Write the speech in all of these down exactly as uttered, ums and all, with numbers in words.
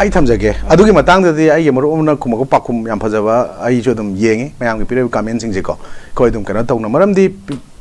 ꯑꯩ ꯊꯝꯖꯒꯦ꯫ ꯑꯗꯨꯒꯤ ꯃꯇꯥꯡꯗꯗꯤ ꯑꯩꯒꯤ ꯃꯔꯨꯞ ꯑꯃꯅ ꯈꯨꯝꯃꯛꯄ ꯄꯥꯎꯈꯨꯝ ꯌꯥꯝ ꯐꯖꯕ ꯑꯩꯁꯨ ꯑꯗꯨꯝ ꯌꯦꯡꯉꯤ꯫ ꯃꯌꯥꯝꯒꯤ ꯄꯤꯔꯛꯏꯕ comment ꯁꯤꯡꯁꯦꯀꯣ, ꯑꯩꯈꯣꯏ ꯑꯗꯨꯝ ꯀꯩꯅꯣ ꯇꯧꯅ, ꯃꯔꯝꯗꯤ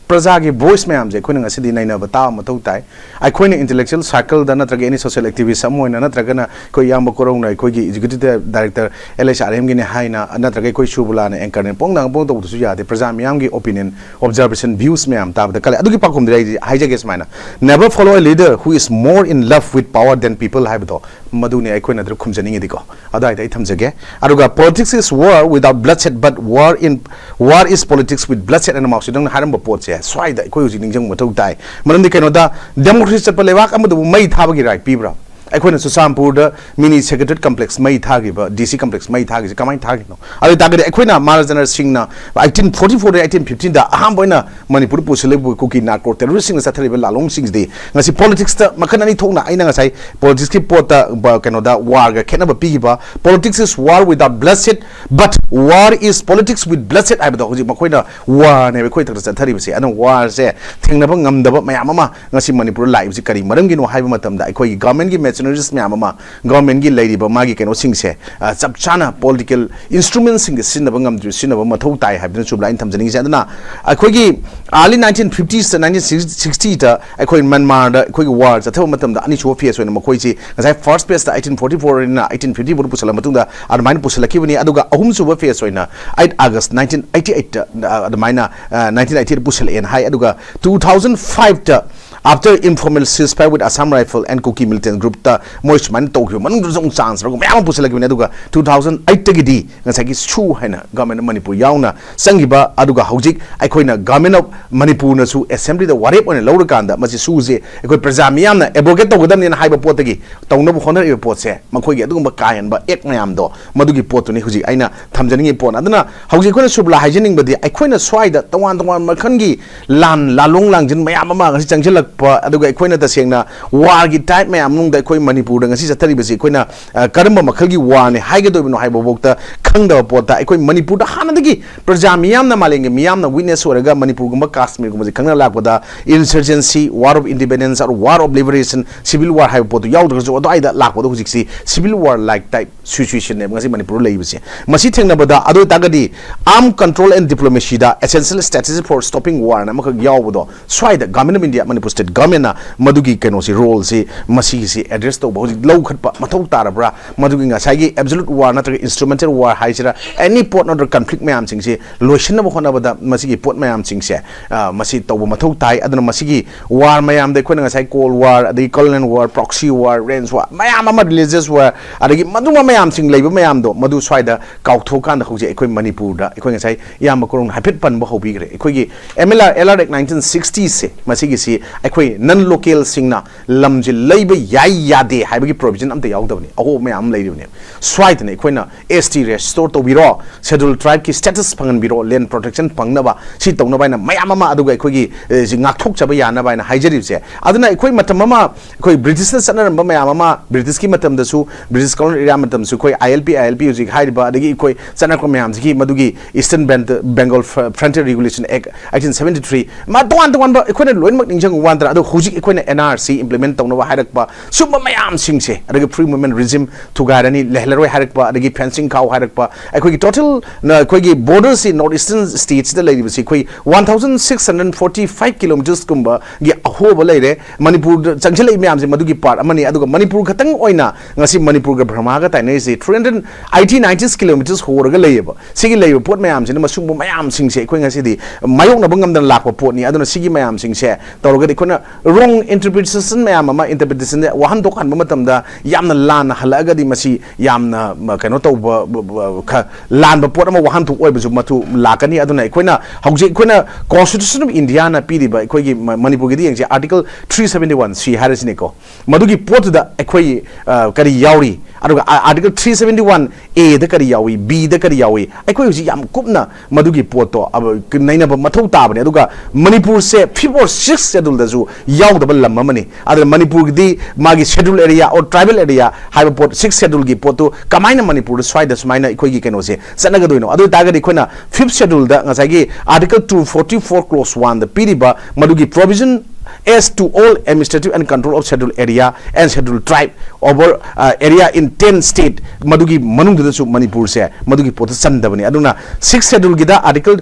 ꯄ꯭ꯔꯖꯥꯒꯤ voice ꯃꯌꯥꯝꯁꯦ ꯑꯩꯈꯣꯏꯅ ꯉꯁꯤꯗꯤ ꯅꯩꯅꯕ ꯇꯥꯕ ꯃꯊꯧ ꯇꯥꯏ꯫ ꯑꯩꯈꯣꯏꯅ intellectual circle ꯗ ꯅꯠꯇ꯭ꯔꯒ any social activist ꯑꯃ ꯑꯣꯏꯅ, ꯅꯠꯇ꯭ꯔꯒꯅ ꯑꯩꯈꯣꯏ ꯏꯌꯥꯝꯕ ꯀꯣꯔꯧꯅ ꯑꯩꯈꯣꯏꯒꯤ executive director L H R M ꯒꯤꯅꯦ ꯍꯥꯏꯅ, ꯅꯠꯇ꯭ꯔꯒ ꯑꯩꯈꯣꯏ ꯁꯨꯕꯂꯥꯅ anchor ꯅꯦ ꯄꯣꯡ ꯗꯥꯡ ꯄꯣꯡ ꯇꯧꯕꯗꯁꯨ ꯌꯥꯗꯦ꯫ ꯄ꯭ꯔꯖꯥ ꯃꯤꯌꯥꯝꯒꯤ opinion, observation, views ꯃꯌꯥꯝ ꯇꯥꯕꯗ ꯀꯜꯂꯦ꯫ ꯑꯗꯨꯒꯤ ꯄꯥꯎꯈꯨꯝꯗꯤ ꯑꯩ ꯍꯥꯏꯖꯒꯦ ꯁꯨꯃꯥꯏꯅ: Never follow a leader who is more in love with power than people ꯍꯥꯏꯕꯗꯣ, ꯃꯗꯨꯅꯤ ꯑꯩꯈꯣꯏꯅ ꯑꯗꯨꯗ ꯈꯨꯝꯖꯅꯤꯡꯉꯤꯗꯤꯀꯣ꯫ ꯑꯗꯨꯋꯥꯏꯗ ꯑꯩ ꯊꯝꯖꯒꯦ꯫ ꯑꯗꯨꯒ politics is war without bloodshed, but war in, war is politics with bloodshed ꯍꯥꯏꯅ ꯃꯥꯎ ꯖꯦ ꯇꯨꯡꯅ ꯍꯥꯏꯔꯝꯕ ꯄꯣꯠꯁꯦ ꯁ꯭ꯋꯥꯏꯗ ꯑꯩꯈꯣꯏ ꯍꯧꯖꯤꯛ ꯅꯤꯡꯁꯤꯡꯕ ꯃꯊꯧ ꯇꯥꯏ꯫ ꯃꯔꯝꯗꯤ ꯀꯩꯅꯣꯗ, democracy ꯆꯠꯄ ꯂꯩꯕꯥꯛ ꯑꯃꯗꯕꯨ ꯃꯩ ꯊꯥꯕꯒꯤ right ꯄꯤꯕ꯭ꯔꯥ? ꯑꯩꯈꯣꯏꯅ ꯆꯨꯔꯆꯥꯟꯄꯨꯔꯗ mini secretariat complex ꯃꯩ ꯊꯥꯈꯤꯕ, D C complex ꯃꯩ ꯊꯥꯈꯤꯕꯁꯦ ꯀꯃꯥꯏꯅ ꯊꯥꯈꯤꯕꯅꯣ? ꯑꯗꯨ ꯑꯣꯏꯇꯥꯔꯒꯗꯤ ꯑꯩꯈꯣꯏꯅ ꯃꯍꯥꯔꯥꯖꯥ ꯔꯟꯖꯟ ꯁꯤꯡꯅ eighteen forty four ꯗ eighteen fifteen ꯗ ꯑꯍꯥꯟꯕ ꯑꯣꯏꯅ ꯃꯅꯤꯄꯨꯔꯗ ꯄꯨꯁꯤꯜꯂꯤꯕ ꯀꯨꯀꯤ narco terrorist ꯁꯤꯡꯅ ꯆꯠꯊꯔꯤꯕ ꯂꯥꯂꯣꯡꯁꯤꯡꯁꯤꯗꯤ ꯉꯁꯤ politics ꯇ ꯃꯈꯜ ꯑꯅꯤ ꯊꯣꯛꯅ, ꯑꯩꯅ ꯉꯁꯥꯏ politics ꯀꯤ ꯄꯣꯠꯇ ꯕ-, ꯀꯩꯅꯣꯗ war ꯒ ꯈꯦꯠꯅꯕ ꯄꯤꯈꯤꯕ, politics is war without bloodshed, but war is politics with bloodshed ꯍꯥꯏꯕꯗꯣ ꯍꯧꯖꯤꯛ ꯃꯈꯣꯏꯅ war ꯅꯦꯕ ꯑꯩꯈꯣꯏ ꯊꯛꯇ ꯆꯠꯊꯔꯤꯕꯁꯦ꯫ ꯑꯗꯨꯅ war ꯁꯦ ꯊꯦꯡꯅꯕ ꯉꯝꯗꯕ ꯃꯌꯥꯝ ꯑꯃ ꯉꯁꯤ ꯃꯅꯤꯄꯨꯔꯗ ꯂꯥꯛꯏꯕꯁꯤ ꯀꯔꯤ ꯃꯔꯝꯒꯤꯅꯣ ꯍꯥꯏꯕ ꯃꯇꯝꯗ, ꯑꯩꯈꯣꯏꯒꯤ government ꯀꯤ machineries ꯃꯌꯥꯝ ꯑꯃ, government ꯀꯤ ꯂꯩꯔꯤꯕ ꯃꯥꯒꯤ ꯀꯩꯅꯣꯁꯤꯡꯁꯦ, ꯑ, ꯆꯞ ꯆꯥꯅ political instrument ꯁꯤꯡꯁꯦ ꯁꯤꯖꯤꯟꯅꯕ ꯉꯝꯗ꯭ꯔꯤꯕ, ꯁꯤꯖꯤꯟꯅꯕ ꯃꯊꯧ ꯇꯥꯏ ꯍꯥꯏꯕꯗꯨꯅ ꯁꯨꯕꯂꯥ ꯑꯩꯅ ꯊꯝꯖꯅꯤꯡꯉꯤꯁꯦ꯫ ꯑꯗꯨꯅ ꯑꯩꯈꯣꯏꯒꯤ early nineteen fifties ꯇ, nineteen sixty ꯗ ꯑꯩꯈꯣꯏ ꯃ꯭ꯌꯥꯟꯃꯥꯔꯗ ꯑꯩꯈꯣꯏꯒꯤ war ꯆꯠꯊꯕ ꯃꯇꯝꯗ ꯑꯅꯤꯁꯨꯕ phase ꯑꯣꯏꯅ ꯃꯈꯣꯏꯁꯤ ꯉꯁꯥꯏ first phase ꯇ eighteen forty four ꯅ eighteen fifty four ꯗ ꯄꯨꯁꯜꯂ ꯃꯇꯨꯡꯗ ꯑꯗꯨꯃꯥꯏꯅ ꯄꯨꯁꯜꯂꯛꯈꯤꯕꯅꯤ꯫ ꯑꯗꯨꯒ ꯑꯍꯨꯝꯁꯨꯕ phase ꯑꯣꯏꯅ eight August nineteen eighty eight ꯇ, ꯑ, ꯑꯗꯨꯃꯥꯏꯅ, ꯑ, nineteen eighty eight ꯗ ꯄꯨꯁꯜꯂꯛꯑꯦꯅ ꯍꯥꯏ꯫ ꯑꯗꯨꯒ two thousand five ꯇ after informal ceasefire with Assam Rifle and Kuki militant group ꯇ ꯃꯣꯏ ꯁꯨꯃꯥꯏꯅ ꯇꯧꯈꯤꯕ ꯃꯅꯨꯡꯗꯁꯨ ꯑꯃꯨꯛ chance ꯂꯧꯔꯒ ꯃꯌꯥꯝ ꯑꯃ ꯄꯨꯁꯜꯂꯛꯈꯤꯕꯅꯤ꯫ ꯑꯗꯨꯒ two thousand eight ꯇꯒꯤꯗꯤ ꯉꯁꯥꯏꯒꯤ ꯁꯨ ꯍꯥꯏꯅ government of ꯃꯅꯤꯄꯨꯔ ꯌꯥꯎꯅ ꯆꯪꯈꯤꯕ, ꯑꯗꯨꯒ ꯍꯧꯖꯤꯛ ꯑꯩꯈꯣꯏꯅ government of ꯃꯅꯤꯄꯨꯔꯅꯁꯨ assembly ꯗ ꯋꯥꯔꯦꯞ ꯑꯣꯏꯅ ꯂꯧꯔꯀꯥꯟꯗ ꯃꯁꯤ ꯁꯨꯁꯦ ꯑꯩꯈꯣꯏ ꯄ꯭ꯔꯖꯥ ꯃꯤꯌꯥꯝꯅ abrogate ꯇꯧꯒꯗꯕꯅꯦꯅ ꯍꯥꯏꯕ ꯄꯣꯠꯇꯒꯤ ꯇꯧꯅꯕ ꯍꯣꯠꯅꯔꯤꯕ ꯄꯣꯠꯁꯦ ꯃꯈꯣꯏꯒꯤ ꯑꯗꯨꯒꯨꯝꯕ ꯀꯥ ꯍꯦꯟꯕ act ꯃꯌꯥꯝꯗꯣ, ꯃꯗꯨꯒꯤ ꯄꯣꯠꯇꯨꯅꯤ ꯍꯧꯖꯤꯛ ꯑꯩꯅ ꯊꯝꯖꯅꯤꯡꯉꯤ ꯄꯣꯠ꯫ ꯑꯗꯨꯅ ꯍꯧꯖꯤꯛ ꯑꯩꯈꯣꯏꯅ ꯁꯨꯕꯂꯥ ꯍꯥꯏꯖꯅꯤꯡꯕꯗꯤ, ꯑꯩꯈꯣꯏꯅ ꯁ꯭ꯋꯥꯏꯗ ꯇꯣꯉꯥꯟ ꯇꯣꯉꯥꯟꯕ ꯃꯈꯜꯒꯤ ꯂꯥꯟ, ꯂꯥꯂꯣꯡ ꯂꯥꯡꯖꯤꯟ ꯃꯌꯥꯝ ꯑꯃ ꯉꯁꯤ ꯆꯪꯁꯤꯜꯂꯛꯄ, ꯑꯗꯨꯒ ꯑꯩꯈꯣꯏꯅ ꯇꯁꯦꯡꯅ war ꯒꯤ type ꯃꯌꯥꯝ ꯃꯅꯨꯡꯗ ꯑꯩꯈꯣꯏ ꯃꯅꯤꯄꯨꯔꯗ ꯉꯁꯤ ꯆꯠꯊꯔꯤꯕꯁꯤ ꯑꯩꯈꯣꯏꯅ, ꯑ, ꯀꯔꯝꯕ ꯃꯈꯜꯒꯤ war ꯅꯤ ꯍꯥꯏꯒꯗꯣꯏꯕꯅꯣ ꯍꯥꯏꯕꯐꯥꯎꯗ ꯈꯪꯗꯕ ꯄꯣꯠꯇ ꯑꯩꯈꯣꯏ ꯃꯅꯤꯄꯨꯔꯗ ꯍꯥꯟꯅꯗꯒꯤ ꯄ꯭ꯔꯖꯥ ꯃꯤꯌꯥꯝꯅ, ꯃꯥꯂꯦꯝꯒꯤ ꯃꯤꯌꯥꯝꯅ witness ꯑꯣꯏꯔꯒ ꯃꯅꯤꯄꯨꯔꯒꯨꯝꯕ ꯀꯥꯁꯃꯤꯔꯒꯨꯝꯕꯁꯦ ꯈꯪꯅ ꯂꯥꯛꯄꯗ insurgency, war of independence, or war of liberation, civil war ꯍꯥꯏꯕ ꯄꯣꯠꯇꯨ ꯌꯥꯎꯗ꯭ꯔꯒꯁꯨ ꯑꯗꯨꯋꯥꯏꯗ ꯂꯥꯛꯄꯗꯣ ꯍꯧꯖꯤꯛꯁꯤ civil war like type situationꯅꯦꯕ ꯉꯁꯤ ꯃꯅꯤꯄꯨꯔꯗ ꯂꯩꯔꯤꯕꯁꯦ꯫ ꯃꯁꯤ ꯊꯦꯡꯅꯕꯗ ꯑꯗꯨ ꯑꯣꯏꯇꯥꯔꯒꯗꯤ arm control and diplomacyꯗ essential strategy for stopping warꯅ ꯑꯃꯈꯛ ꯌꯥꯎꯕꯗꯣ, ꯁ꯭ꯋꯥꯏꯗ Government of India, Manipur State Governmentꯅ ꯃꯗꯨꯒꯤ ꯀꯩꯅꯣꯁꯤ, roleꯁꯤ, ꯃꯁꯤꯒꯤꯁꯤ address ꯇꯧꯕ ꯍꯧꯖꯤꯛ ꯂꯧꯈꯠꯄ ꯃꯊꯧ ꯇꯥꯔꯕ꯭ꯔꯥ? ꯃꯗꯨꯒꯤ ꯉꯁꯥꯏꯒꯤ absolute war ꯅꯠꯇ꯭ꯔꯒ instrumental war ꯍꯥꯏꯁꯤꯔꯥ, any ꯄꯣꯠ ꯅꯠꯇ꯭ꯔꯒ conflict ꯃꯌꯥꯝꯁꯤꯡꯁꯤ ꯂꯣꯏꯁꯤꯟꯅꯕ ꯍꯣꯠꯅꯕꯗ ꯃꯁꯤꯒꯤ ꯄꯣꯠ ꯃꯌꯥꯝꯁꯤꯡꯁꯦ, ꯑ, ꯃꯁꯤ ꯇꯧꯕ ꯃꯊꯧ ꯇꯥꯏ꯫ ꯑꯗꯨꯅ ꯃꯁꯤꯒꯤ war ꯃꯌꯥꯝꯗ ꯑꯩꯈꯣꯏꯅ ꯉꯁꯥꯏ Cold War, ꯑꯗꯒꯤ Colonial War, Proxy War, Range War, ꯃꯌꯥꯝ ꯑꯃ, Religious War, ꯑꯗꯒꯤ ꯃꯗꯨꯝꯕ ꯃꯌꯥꯝꯁꯤꯡ ꯂꯩꯕ ꯃꯌꯥꯝꯗꯣ, ꯃꯗꯨ ꯁ꯭ꯋꯥꯏꯗ ꯀꯥꯎꯊꯣꯛꯀꯥꯟꯗ ꯍꯧꯖꯤꯛ ꯑꯩꯈꯣꯏ ꯃꯅꯤꯄꯨꯔꯗ, ꯑꯩꯈꯣꯏ ꯉꯁꯥꯏ ꯏꯌꯥꯝꯕ ꯀꯣꯔꯣꯡꯅ ꯍꯥꯏꯐꯦꯠ ꯄꯟꯕ ꯍꯧꯕꯤꯈ꯭ꯔꯦ, ꯑꯩꯈꯣꯏꯒꯤ M L R, L R Act nineteen sixtyꯁꯦ, ꯃꯁꯤꯒꯤꯁꯤ ꯑꯩꯈꯣꯏ non localꯁꯤꯡꯅ ꯂꯝꯁꯦ ꯂꯩꯕ ꯌꯥꯏ ꯌꯥꯗꯦ ꯍꯥꯏꯕꯒꯤ provision ꯑꯝꯇ ꯌꯥꯎꯗꯕꯅꯤ, ꯑꯍꯣꯕ ꯃꯌꯥꯝ ꯑꯃ ꯂꯩꯔꯤꯕꯅꯤ꯫ ꯁ꯭ꯋꯥꯏꯗꯅ ꯑꯩꯈꯣꯏꯅ S T restore ꯇꯧꯕꯤꯔꯣ, Scheduled Tribeꯀꯤ status ꯐꯪꯍꯟꯕꯤꯔꯣ, land protection ꯐꯪꯅꯕ, ꯁꯤ ꯇꯧꯅꯕ ꯍꯥꯏꯅ ꯃꯌꯥꯝ ꯑꯃ, ꯑꯗꯨꯒ ꯑꯩꯈꯣꯏꯒꯤ, ꯑꯦ, ꯁꯤ ꯉꯥꯛꯊꯣꯛꯆꯕ ꯌꯥꯅꯕ ꯍꯥꯏꯅ ꯍꯥꯏꯖꯔꯤꯕꯁꯦ꯫ ꯑꯗꯨꯅ ꯑꯩꯈꯣꯏ ꯃꯇꯝ ꯑꯃ ꯑꯩꯈꯣꯏ ꯕ꯭ꯔꯤꯇꯤꯁꯅ ꯆꯠꯅꯔꯝꯕ ꯃꯌꯥꯝ ꯑꯃ, ꯕ꯭ꯔꯤꯇꯤꯁꯀꯤ ꯃꯇꯝꯗꯁꯨ, ꯕ꯭ꯔꯤꯇꯤꯁ colonial area ꯃꯇꯝꯗꯁꯨ ꯑꯩꯈꯣꯏ I L P, I L P ꯍꯧꯖꯤꯛ ꯍꯥꯏꯔꯤꯕ, ꯑꯗꯒꯤ ꯑꯩꯈꯣꯏ ꯆꯠꯅꯔꯛꯄ ꯃꯌꯥꯝꯁꯤꯒꯤ ꯃꯗꯨꯒꯤ Eastern Bend-, Bengal Fr-, Frontier Regulation Act eighteen seventy three, ꯃꯥ ꯇꯣꯉꯥꯟ ꯇꯣꯉꯥꯟꯕ ꯑꯩꯈꯣꯏꯅ ꯂꯣꯏꯅꯃꯛ ꯅꯤꯡꯁꯤꯡꯕ ꯋꯥ ꯅꯠꯇꯅ, ꯑꯗꯣ ꯍꯧꯖꯤꯛ ꯑꯩꯈꯣꯏꯅ N R C implement ꯇꯧꯅꯕ ꯍꯥꯏꯔꯛꯄ, ꯁꯨꯝꯕ ꯃꯌꯥꯝꯁꯤꯡꯁꯦ, ꯑꯗꯒꯤ free movement regime ꯊꯨꯒꯥꯏꯔꯅꯤ, ꯂꯩꯍꯜꯂꯔꯣꯏ ꯍꯥꯏꯔꯛꯄ, ꯑꯗꯒꯤ fencing ꯈꯥꯎ ꯍꯥꯏꯔꯛꯄ, ꯑꯩꯈꯣꯏꯒꯤ total ꯅ ꯑꯩꯈꯣꯏꯒꯤ borderꯁꯤ North Eastern statesꯇ ꯂꯩꯔꯤꯕꯁꯤ ꯑꯩꯈꯣꯏ one thousand six hundred forty five kilometersꯀꯨꯝꯕꯒꯤ ꯑꯍꯣꯕ ꯂꯩꯔꯦ꯫ ꯃꯅꯤꯄꯨꯔꯗ ꯆꯪꯁꯤꯜꯂꯛꯏ ꯃꯌꯥꯝꯁꯦ ꯃꯗꯨꯒꯤ part ꯑꯃꯅꯤ꯫ ꯑꯗꯨꯒ ꯃꯅꯤꯄꯨꯔ ꯈꯛꯇꯪ ꯑꯣꯏꯅ ꯉꯁꯤ ꯃꯅꯤꯄꯨꯔꯒ ꯕꯔꯃꯥꯒ ꯇꯥꯏꯅꯔꯤꯁꯤ three hundred eighty, ninety kilometers ꯍꯣꯔꯒ ꯂꯩꯌꯦꯕ꯫ ꯁꯤꯒꯤ ꯂꯩꯔꯤꯕ ꯄꯣꯠ ꯃꯌꯥꯝꯁꯤꯅ, ꯃꯁꯤꯒꯨꯝꯕ ꯃꯌꯥꯝꯁꯤꯡꯁꯦ ꯑꯩꯈꯣꯏ ꯉꯁꯤꯗꯤ ꯃꯥꯌꯣꯛꯅꯕ ꯉꯝꯗꯅ ꯂꯥꯛꯄ ꯄꯣꯠꯅꯤ꯫ ꯑꯗꯨꯅ ꯁꯤꯒꯤ ꯃꯌꯥꯝꯁꯤꯡꯁꯦ ꯇꯧꯔꯒꯗꯤ ꯑꯩꯈꯣꯏꯅ wrong interpretation ꯃꯌꯥꯝ ꯑꯃ, interpretation ꯋꯥꯍꯟꯊꯣꯛ ꯍꯟꯕ ꯃꯇꯝꯗ ꯌꯥꯝꯅ ꯂꯥꯟꯅ ꯍꯜꯂꯛꯑꯒꯗꯤ ꯃꯁꯤ ꯌꯥꯝꯅ, ꯃ, ꯀꯩꯅꯣ ꯇꯧꯕ, ꯕ-, ꯕ-, ꯈ-, ꯂꯥꯟꯕ ꯄꯣꯠ ꯑꯃ ꯋꯥꯍꯟꯊꯣꯛ ꯑꯣꯏꯕꯁꯨ ꯃꯊꯨ ꯂꯥꯛꯀꯅꯤ꯫ ꯑꯗꯨꯅ ꯑꯩꯈꯣꯏꯅ ꯍꯧꯖꯤꯛ ꯑꯩꯈꯣꯏꯅ Constitution of Indiaꯅ ꯄꯤꯔꯤꯕ ꯑꯩꯈꯣꯏꯒꯤ ꯃ-, ꯃꯅꯤꯄꯨꯔꯒꯤꯗꯤ ꯌꯦꯡꯁꯦ, Article three seventy one C ꯍꯥꯏꯔꯁꯤꯅꯦꯀꯣ, ꯃꯗꯨꯒꯤ ꯄꯣꯠꯇꯨꯗ ꯑꯩꯈꯣꯏ, ꯑ, ꯀꯔꯤ ꯌꯥꯎꯔꯤ? ꯑꯗꯨꯒ Article three seventy one A ꯗ ꯀꯔꯤ ꯌꯥꯎꯏ, B ꯗ ꯀꯔꯤ ꯌꯥꯎꯏ, ꯑꯩꯈꯣꯏ ꯍꯧꯖꯤꯛ ꯌꯥꯝ ꯀꯨꯞꯅ ꯃꯗꯨꯒꯤ ꯄꯣꯠꯇꯣ ꯅꯩꯅꯕ ꯃꯊꯧ ꯇꯥꯕꯅꯤ꯫ ꯑꯗꯨꯒ ꯃꯅꯤꯄꯨꯔꯁꯦ fifth or sixth schedule ꯗꯁꯨ ꯌꯥꯎꯗꯕ ꯂꯝ ꯑꯃꯅꯤ꯫ ꯑꯗꯨꯅ ꯃꯅꯤꯄꯨꯔꯒꯤꯗꯤ ꯃꯥꯒꯤ schedule area or tribal area ꯍꯥꯏꯕ ꯄꯣꯠ, sixth schedule ꯒꯤ ꯄꯣꯠꯇꯨ ꯀꯃꯥꯏꯅ ꯃꯅꯤꯄꯨꯔꯗ ꯁ꯭ꯋꯥꯏꯗ ꯁꯨꯃꯥꯏꯅ ꯑꯩꯈꯣꯏꯒꯤ ꯀꯩꯅꯣꯁꯦ ꯆꯠꯅꯒꯗꯣꯏꯅꯣ? ꯑꯗꯨ ꯑꯣꯏꯇꯥꯔꯒꯗꯤ ꯑꯩꯈꯣꯏꯅ fifth schedule ꯗ ꯉꯁꯥꯏꯒꯤ Article two forty four clause one ꯗ ꯄꯤꯔꯤꯕ ꯃꯗꯨꯒꯤ provision as to all administrative and control of schedule area and schedule tribe over area in ten state, ꯃꯗꯨꯒꯤ ꯃꯅꯨꯡꯗꯨꯗꯁꯨ ꯃꯅꯤꯄꯨꯔꯁꯦ ꯃꯗꯨꯒꯤ ꯄꯣꯠꯇ ꯆꯟꯗꯕꯅꯤ꯫ ꯑꯗꯨꯅ sixth schedule ꯒꯤꯗ Article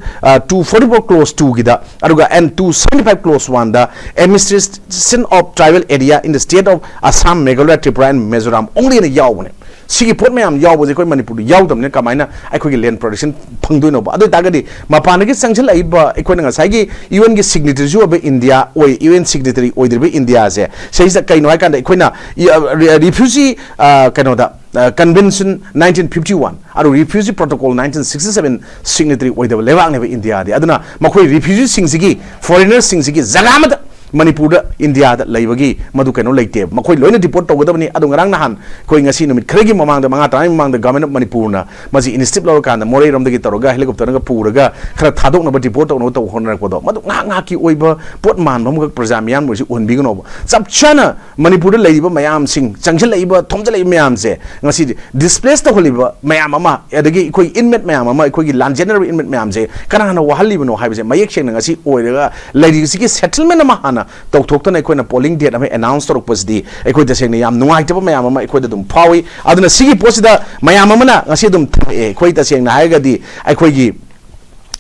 two forty four clause two ꯒꯤꯗ, ꯑꯗꯨꯒ and two seventy five clause one the administration of tribal area in the state of Assam, Meghalaya, Tripura and Mizoram only ꯅ ꯌꯥꯎꯕꯅꯦ꯫ ꯁꯤꯒꯤ ꯄꯣꯠ ꯃꯌꯥꯝ ꯌꯥꯎꯕꯁꯦ ꯑꯩꯈꯣꯏ ꯃꯅꯤꯄꯨꯔꯗ ꯌꯥꯎꯗꯕꯅꯤꯅ ꯀꯃꯥꯏꯅ ꯑꯩꯈꯣꯏꯒꯤ land protection ꯐꯪꯗꯣꯏꯅꯣꯕ? ꯑꯗꯨ ꯑꯣꯏꯇꯥꯔꯒꯗꯤ ꯃꯄꯥꯟꯗꯒꯤ ꯆꯪꯁꯤꯜꯂꯛꯏꯕ ꯑꯩꯈꯣꯏꯅ ꯉꯁꯥꯏꯒꯤ UN ꯒꯤ signatory ꯁꯨ ꯑꯣꯏꯕ ꯏꯟꯗꯤꯌꯥ ꯑꯣꯏ, UN signatory ꯑꯣꯏꯗ꯭ꯔꯤꯕ ꯏꯟꯗꯤꯌꯥꯁꯦ ꯁꯤꯁꯤꯗ ꯀꯩꯅꯣ ꯍꯥꯏ ꯀꯥꯟꯗ ꯑꯩꯈꯣꯏꯅ refugee ꯀꯩꯅꯣꯗ convention nineteen fifty one ꯑꯗꯨ refugee protocol nineteen sixty seven signatory ꯑꯣꯏꯗꯕ ꯂꯩꯕꯥꯛꯅꯦꯕ ꯏꯟꯗꯤꯌꯥꯗꯤ꯫ ꯑꯗꯨꯅ ꯃꯈꯣꯏ refugee ꯁꯤꯡꯁꯤꯒꯤ, foreigner ꯁꯤꯡꯁꯤꯒꯤ ꯖꯒꯥ ꯑꯃꯗ ꯃꯅꯤꯄꯨꯔꯗ, ꯏꯟꯗꯤꯌꯥꯗ ꯂꯩꯕꯒꯤ ꯃꯗꯨ ꯀꯩꯅꯣ ꯂꯩꯇꯦꯕ꯫ ꯃꯈꯣꯏ ꯂꯣꯏꯅ deport ꯇꯧꯒꯗꯕꯅꯤ꯫ ꯑꯗꯨ ꯉꯔꯥꯡ ꯅꯍꯥꯟ ꯑꯩꯈꯣꯏ ꯉꯁꯤ ꯅꯨꯃꯤꯠ ꯈꯔꯒꯤ ꯃꯃꯥꯡꯗ, ꯃꯉꯥ ꯇꯔꯥꯒꯤ ꯃꯃꯥꯡꯗ Government of ꯃꯅꯤꯄꯨꯔꯅ ꯃꯁꯤ initiative ꯂꯧꯔꯀꯥꯟꯗ ꯃꯣꯔꯦꯔꯣꯝꯗꯒꯤ ꯇꯧꯔꯒ helicopter ꯅꯒ ꯄꯨꯔꯒ ꯈꯔ ꯊꯥꯗꯣꯛꯅꯕ, deport ꯇꯧꯅꯕ ꯇꯧꯕ ꯍꯣꯠꯅꯔꯛꯄꯗꯣ ꯃꯗꯨ ꯉꯥꯏꯍꯥꯛ ꯉꯥꯏꯍꯥꯛꯀꯤ ꯑꯣꯏꯕ ꯄꯣꯠ ꯃꯥꯟꯕ ꯑꯃꯈꯛ ꯄ꯭ꯔꯖꯥ ꯃꯤꯌꯥꯝ ꯑꯣꯏꯁꯤ ꯎꯍꯟꯕꯤꯒꯅꯣꯕ꯫ ꯆꯞ ꯆꯥꯅ ꯃꯅꯤꯄꯨꯔꯗ ꯂꯩꯔꯤꯕ ꯃꯌꯥꯝꯁꯤꯡ, ꯆꯪꯁꯤꯜꯂꯛꯏꯕ, ꯊꯣꯝꯖꯤꯜꯂꯛꯏꯕ ꯃꯌꯥꯝꯁꯦ, ꯉꯁꯤꯗꯤ displace ꯇꯧꯍꯜꯂꯤꯕ ꯃꯌꯥꯝ ꯑꯃ, ꯑꯗꯒꯤ ꯑꯩꯈꯣꯏ inmate ꯃꯌꯥꯝ ꯑꯃ, ꯑꯩꯈꯣꯏꯒꯤ ꯂꯥꯟꯖꯦꯟꯅꯔꯤꯕ inmate ꯃꯌꯥꯝꯁꯦ ꯀꯅꯥꯅ ꯋꯥꯍꯜꯂꯤꯕꯅꯣ ꯍꯥꯏꯕꯁꯦ ꯃꯌꯦꯛ ꯁꯦꯡꯅ ꯉꯁꯤ ꯑꯣꯏꯔꯒ ꯂꯩꯔꯤꯁꯤꯒꯤ settlement ꯑꯃ ꯍꯥꯟꯅ ꯇꯧꯊꯣꯛꯇꯅ ꯑꯩꯈꯣꯏꯅ polling date ꯑꯃ announce ꯇꯧꯔꯛꯄꯁꯤꯗꯤ ꯑꯩꯈꯣꯏ ꯇꯁꯦꯡꯅ ꯌꯥꯝ ꯅꯨꯡꯉꯥꯏꯇꯕ ꯃꯌꯥꯝ ꯑꯃ ꯑꯩꯈꯣꯏꯗ ꯑꯗꯨꯝ ꯐꯥꯎꯏ꯫ ꯑꯗꯨꯅ ꯁꯤꯒꯤ ꯄꯣꯠꯁꯤꯗ ꯃꯌꯥꯝ ꯑꯃꯅ ꯉꯁꯤ ꯑꯗꯨꯝ ꯊꯝꯃꯛꯑꯦ꯫ ꯑꯩꯈꯣꯏ ꯇꯁꯦꯡꯅ ꯍꯥꯏꯔꯒꯗꯤ ꯑꯩꯈꯣꯏꯒꯤ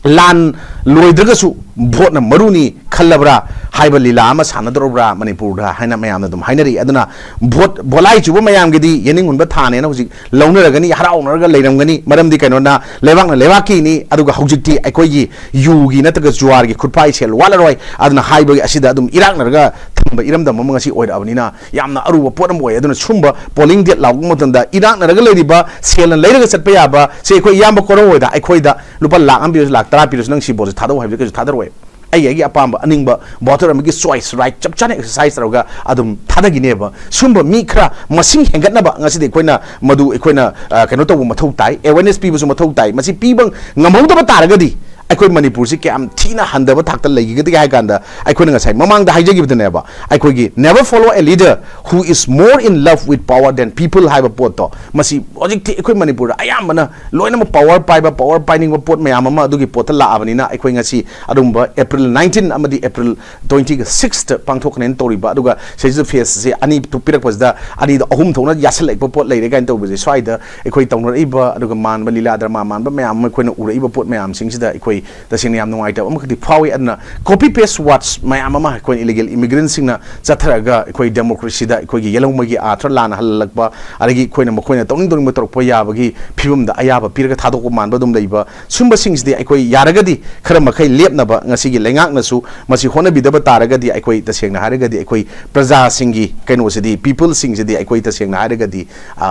ꯂꯥꯟ ꯂꯣꯏꯗ꯭ꯔꯒꯁꯨ vote ꯅ ꯃꯔꯨꯅꯤ ꯈꯜꯂꯕ꯭ꯔꯥ ꯍꯥꯏꯕ ꯂꯤꯂꯥ ꯑꯃ ꯁꯥꯟꯅꯗꯧꯔꯕ꯭ꯔꯥ ꯃꯅꯤꯄꯨꯔꯗ ꯍꯥꯏꯅ ꯃꯌꯥꯝꯅ ꯑꯗꯨꯝ ꯍꯥꯏꯅꯔꯤ꯫ ꯑꯗꯨꯅ vote, ꯚꯣꯂꯥꯏ ꯆꯨꯕ ꯃꯌꯥꯝꯒꯤꯗꯤ ꯌꯦꯅꯤꯡꯍꯨꯟꯕ ꯊꯥꯅꯦꯅ ꯍꯧꯖꯤꯛ ꯂꯧꯅꯔꯒꯅꯤ, ꯍꯔꯥꯎꯅꯔꯒ ꯂꯩꯔꯝꯒꯅꯤ꯫ ꯃꯔꯝꯗꯤ ꯀꯩꯅꯣꯅ ꯂꯩꯕꯥꯛꯅ ꯂꯩꯕꯥꯛꯀꯤꯅꯤ, ꯑꯗꯨꯒ ꯍꯧꯖꯤꯛꯇꯤ ꯑꯩꯈꯣꯏꯒꯤ ꯌꯨꯒꯤ ꯅꯠꯇ꯭ꯔꯒ ꯖꯨꯋꯥꯔꯒꯤ ꯈꯨꯠꯄꯥꯏ ꯁꯦꯜ ꯋꯥꯠꯂꯔꯣꯏ꯫ ꯑꯗꯨꯅ ꯍꯥꯏꯕꯒꯤ ꯑꯁꯤꯗ ꯑꯗꯨꯝ ꯏꯔꯥꯛꯅꯔꯒ ꯊꯝꯕ ꯏꯔꯝꯗꯝ ꯑꯃ ꯉꯁꯤ ꯑꯣꯏꯔꯛꯑꯕꯅꯤꯅ ꯌꯥꯝꯅ ꯑꯔꯨꯕ ꯄꯣꯠ ꯑꯃ ꯑꯣꯏ꯫ ꯑꯗꯨꯅ ꯁꯨꯝꯕ polling date ꯂꯥꯎꯕ ꯃꯇꯝꯗ ꯏꯔꯥꯛꯅꯔꯒ ꯂꯩꯔꯤꯕ, ꯁꯦꯜꯅ ꯂꯩꯔꯒ ꯆꯠꯄ ꯌꯥꯕ, ꯁꯦ ꯑꯩꯈꯣꯏ ꯏꯌꯥꯝꯕ ꯀꯣꯔꯧ ꯍꯣꯏꯗ ꯑꯩꯈꯣꯏꯗ ꯂꯨꯄꯥ ꯂꯥꯛ ꯑꯃ ꯄꯤꯔꯁꯨ, ꯂꯥꯛ ꯇꯔꯥ ꯄꯤꯔꯁꯨ ꯅꯪ ꯁꯤ ꯚꯣꯠꯁꯦ ꯊꯥꯗꯧ ꯍꯥꯏꯕꯁꯦ ꯀꯩꯁꯨ ꯊꯥꯗꯔꯣꯏ꯫ ꯑꯩ ꯑꯩꯒꯤ ꯑꯄꯥꯝꯕ ꯑꯅꯤꯡꯕ voter ꯑꯃꯒꯤ choice right ꯆꯞ ꯆꯥꯅ exercise ꯇꯧꯔꯒ ꯑꯗꯨꯝ ꯊꯥꯗꯈꯤꯅꯦꯕ꯫ ꯁꯨꯝꯕ ꯃꯤ ꯈꯔ ꯃꯁꯤꯡ ꯍꯦꯟꯒꯠꯅꯕ ꯉꯁꯤꯗꯤ ꯑꯩꯈꯣꯏꯅ ꯃꯗꯨ ꯑꯩꯈꯣꯏꯅ, ꯑ, ꯀꯩꯅꯣ ꯇꯧꯕ ꯃꯊꯧ ꯇꯥꯏ, awareness ꯄꯤꯕꯁꯨ ꯃꯊꯧ ꯇꯥꯏ꯫ ꯃꯁꯤ ꯄꯤꯕ ꯉꯝꯍꯧꯗꯕ ꯇꯥꯔꯒꯗꯤ ꯑꯩꯈꯣꯏ ꯃꯅꯤꯄꯨꯔꯁꯤ ꯀꯌꯥꯝ ꯊꯤꯅ ꯍꯟꯊꯕ ꯊꯥꯛꯇ ꯂꯩꯈꯤꯒꯗꯒꯦ ꯍꯥꯏ ꯀꯥꯟꯗ, ꯑꯩꯈꯣꯏꯅ ꯉꯁꯥꯏ ꯃꯃꯥꯡꯗ ꯍꯥꯏꯖꯈꯤꯕꯗꯨꯅꯦꯕ, ꯑꯩꯈꯣꯏꯒꯤ never follow a leader who is more in love with power than people ꯍꯥꯏꯕ ꯄꯣꯠꯇꯣ, ꯃꯁꯤ ꯍꯧꯖꯤꯛꯇꯤ ꯑꯩꯈꯣꯏ ꯃꯅꯤꯄꯨꯔꯗ ꯑꯌꯥꯝꯕꯅ ꯂꯣꯏꯅꯃꯛ power ꯄꯥꯏꯕ, power ꯄꯥꯏꯅꯤꯡꯕ ꯄꯣꯠ ꯃꯌꯥꯝ ꯑꯃ ꯑꯗꯨꯒꯤ ꯄꯣꯠꯇ ꯂꯥꯛꯑꯕꯅꯤꯅ, ꯑꯩꯈꯣꯏ ꯉꯁꯤ ꯑꯗꯨꯒꯨꯝꯕ April nineteen ꯑꯃꯗꯤ April twenty sixth ꯄꯥꯡꯊꯣꯛꯀꯅꯦꯅ ꯇꯧꯔꯤꯕ, ꯑꯗꯨꯒ ꯁꯤꯗꯩꯁꯤꯗ phase ꯁꯦ ꯑꯅꯤ ꯊꯣꯛ ꯄꯤꯔꯛꯄꯁꯤꯗ ꯑꯅꯤꯗ ꯑꯍꯨꯝ ꯊꯣꯛꯅ ꯌꯥꯁꯜꯂꯛꯄ ꯄꯣꯠ ꯂꯩꯔꯦ ꯀꯥꯏꯅ ꯇꯧꯕꯁꯦ, ꯁ꯭ꯋꯥꯏꯗ ꯑꯩꯈꯣꯏ ꯇꯧꯅꯔꯛꯏꯕ ꯑꯗꯨꯒ ꯃꯥꯟꯕ ꯂꯤꯂꯥ ꯗ꯭ꯔꯃꯥ ꯃꯥꯟꯕ ꯃꯌꯥꯝ ꯑꯃ ꯑꯩꯈꯣꯏꯅ ꯎꯔꯛꯏꯕ ꯄꯣꯠ ꯃꯌꯥꯝꯁꯤꯡꯁꯤꯗ ꯑꯩꯈꯣꯏ ꯇꯁꯦꯡꯅ ꯌꯥꯝ ꯅꯨꯡꯉꯥꯏꯇꯕ ꯑꯃꯈꯛꯇꯤ ꯐꯥꯎꯏ꯫ ꯑꯗꯨꯅ copy paste words ꯃꯌꯥꯝ ꯑꯃ ꯑꯩꯈꯣꯏ illegal immigrant ꯁꯤꯡꯅ ꯆꯠꯊꯔꯒ ꯑꯩꯈꯣꯏ democracy ꯗ ꯑꯩꯈꯣꯏꯒꯤ ꯌꯦꯜꯍꯧꯉꯩꯒꯤ ꯑꯥꯔꯊ ꯂꯥꯟꯅ ꯍꯜꯍꯜꯂꯛꯄ, ꯑꯗꯒꯤ ꯑꯩꯈꯣꯏꯅ ꯃꯈꯣꯏꯅ ꯇꯧꯅꯤꯡ ꯇꯧꯅꯤꯡꯕ ꯇꯧꯔꯛꯄ ꯌꯥꯕꯒꯤ ꯐꯤꯕꯝꯗ ꯑꯌꯥꯕ ꯄꯤꯔꯒ ꯊꯥꯗꯣꯛꯄ ꯃꯥꯟꯕ ꯑꯗꯨꯝ ꯂꯩꯕ, ꯁꯨꯝꯕꯁꯤꯡꯁꯤꯗꯤ ꯑꯩꯈꯣꯏ ꯌꯥꯔꯒꯗꯤ ꯈꯔ ꯃꯈꯩ ꯂꯦꯞꯅꯕ ꯉꯁꯤꯒꯤ ꯂꯩꯉꯥꯛꯅꯁꯨ ꯃꯁꯤ ꯍꯣꯠꯅꯕꯤꯗꯕ ꯇꯥꯔꯒꯗꯤ, ꯑꯩꯈꯣꯏ ꯇꯁꯦꯡꯅ ꯍꯥꯏꯔꯒꯗꯤ ꯑꯩꯈꯣꯏ ꯄ꯭ꯔꯖꯥꯁꯤꯡꯒꯤ ꯀꯩꯅꯣꯁꯤꯗꯤ, people ꯁꯤꯡꯁꯤꯗꯤ ꯑꯩꯈꯣꯏ ꯇꯁꯦꯡꯅ ꯍꯥꯏꯔꯒꯗꯤ, ꯑ,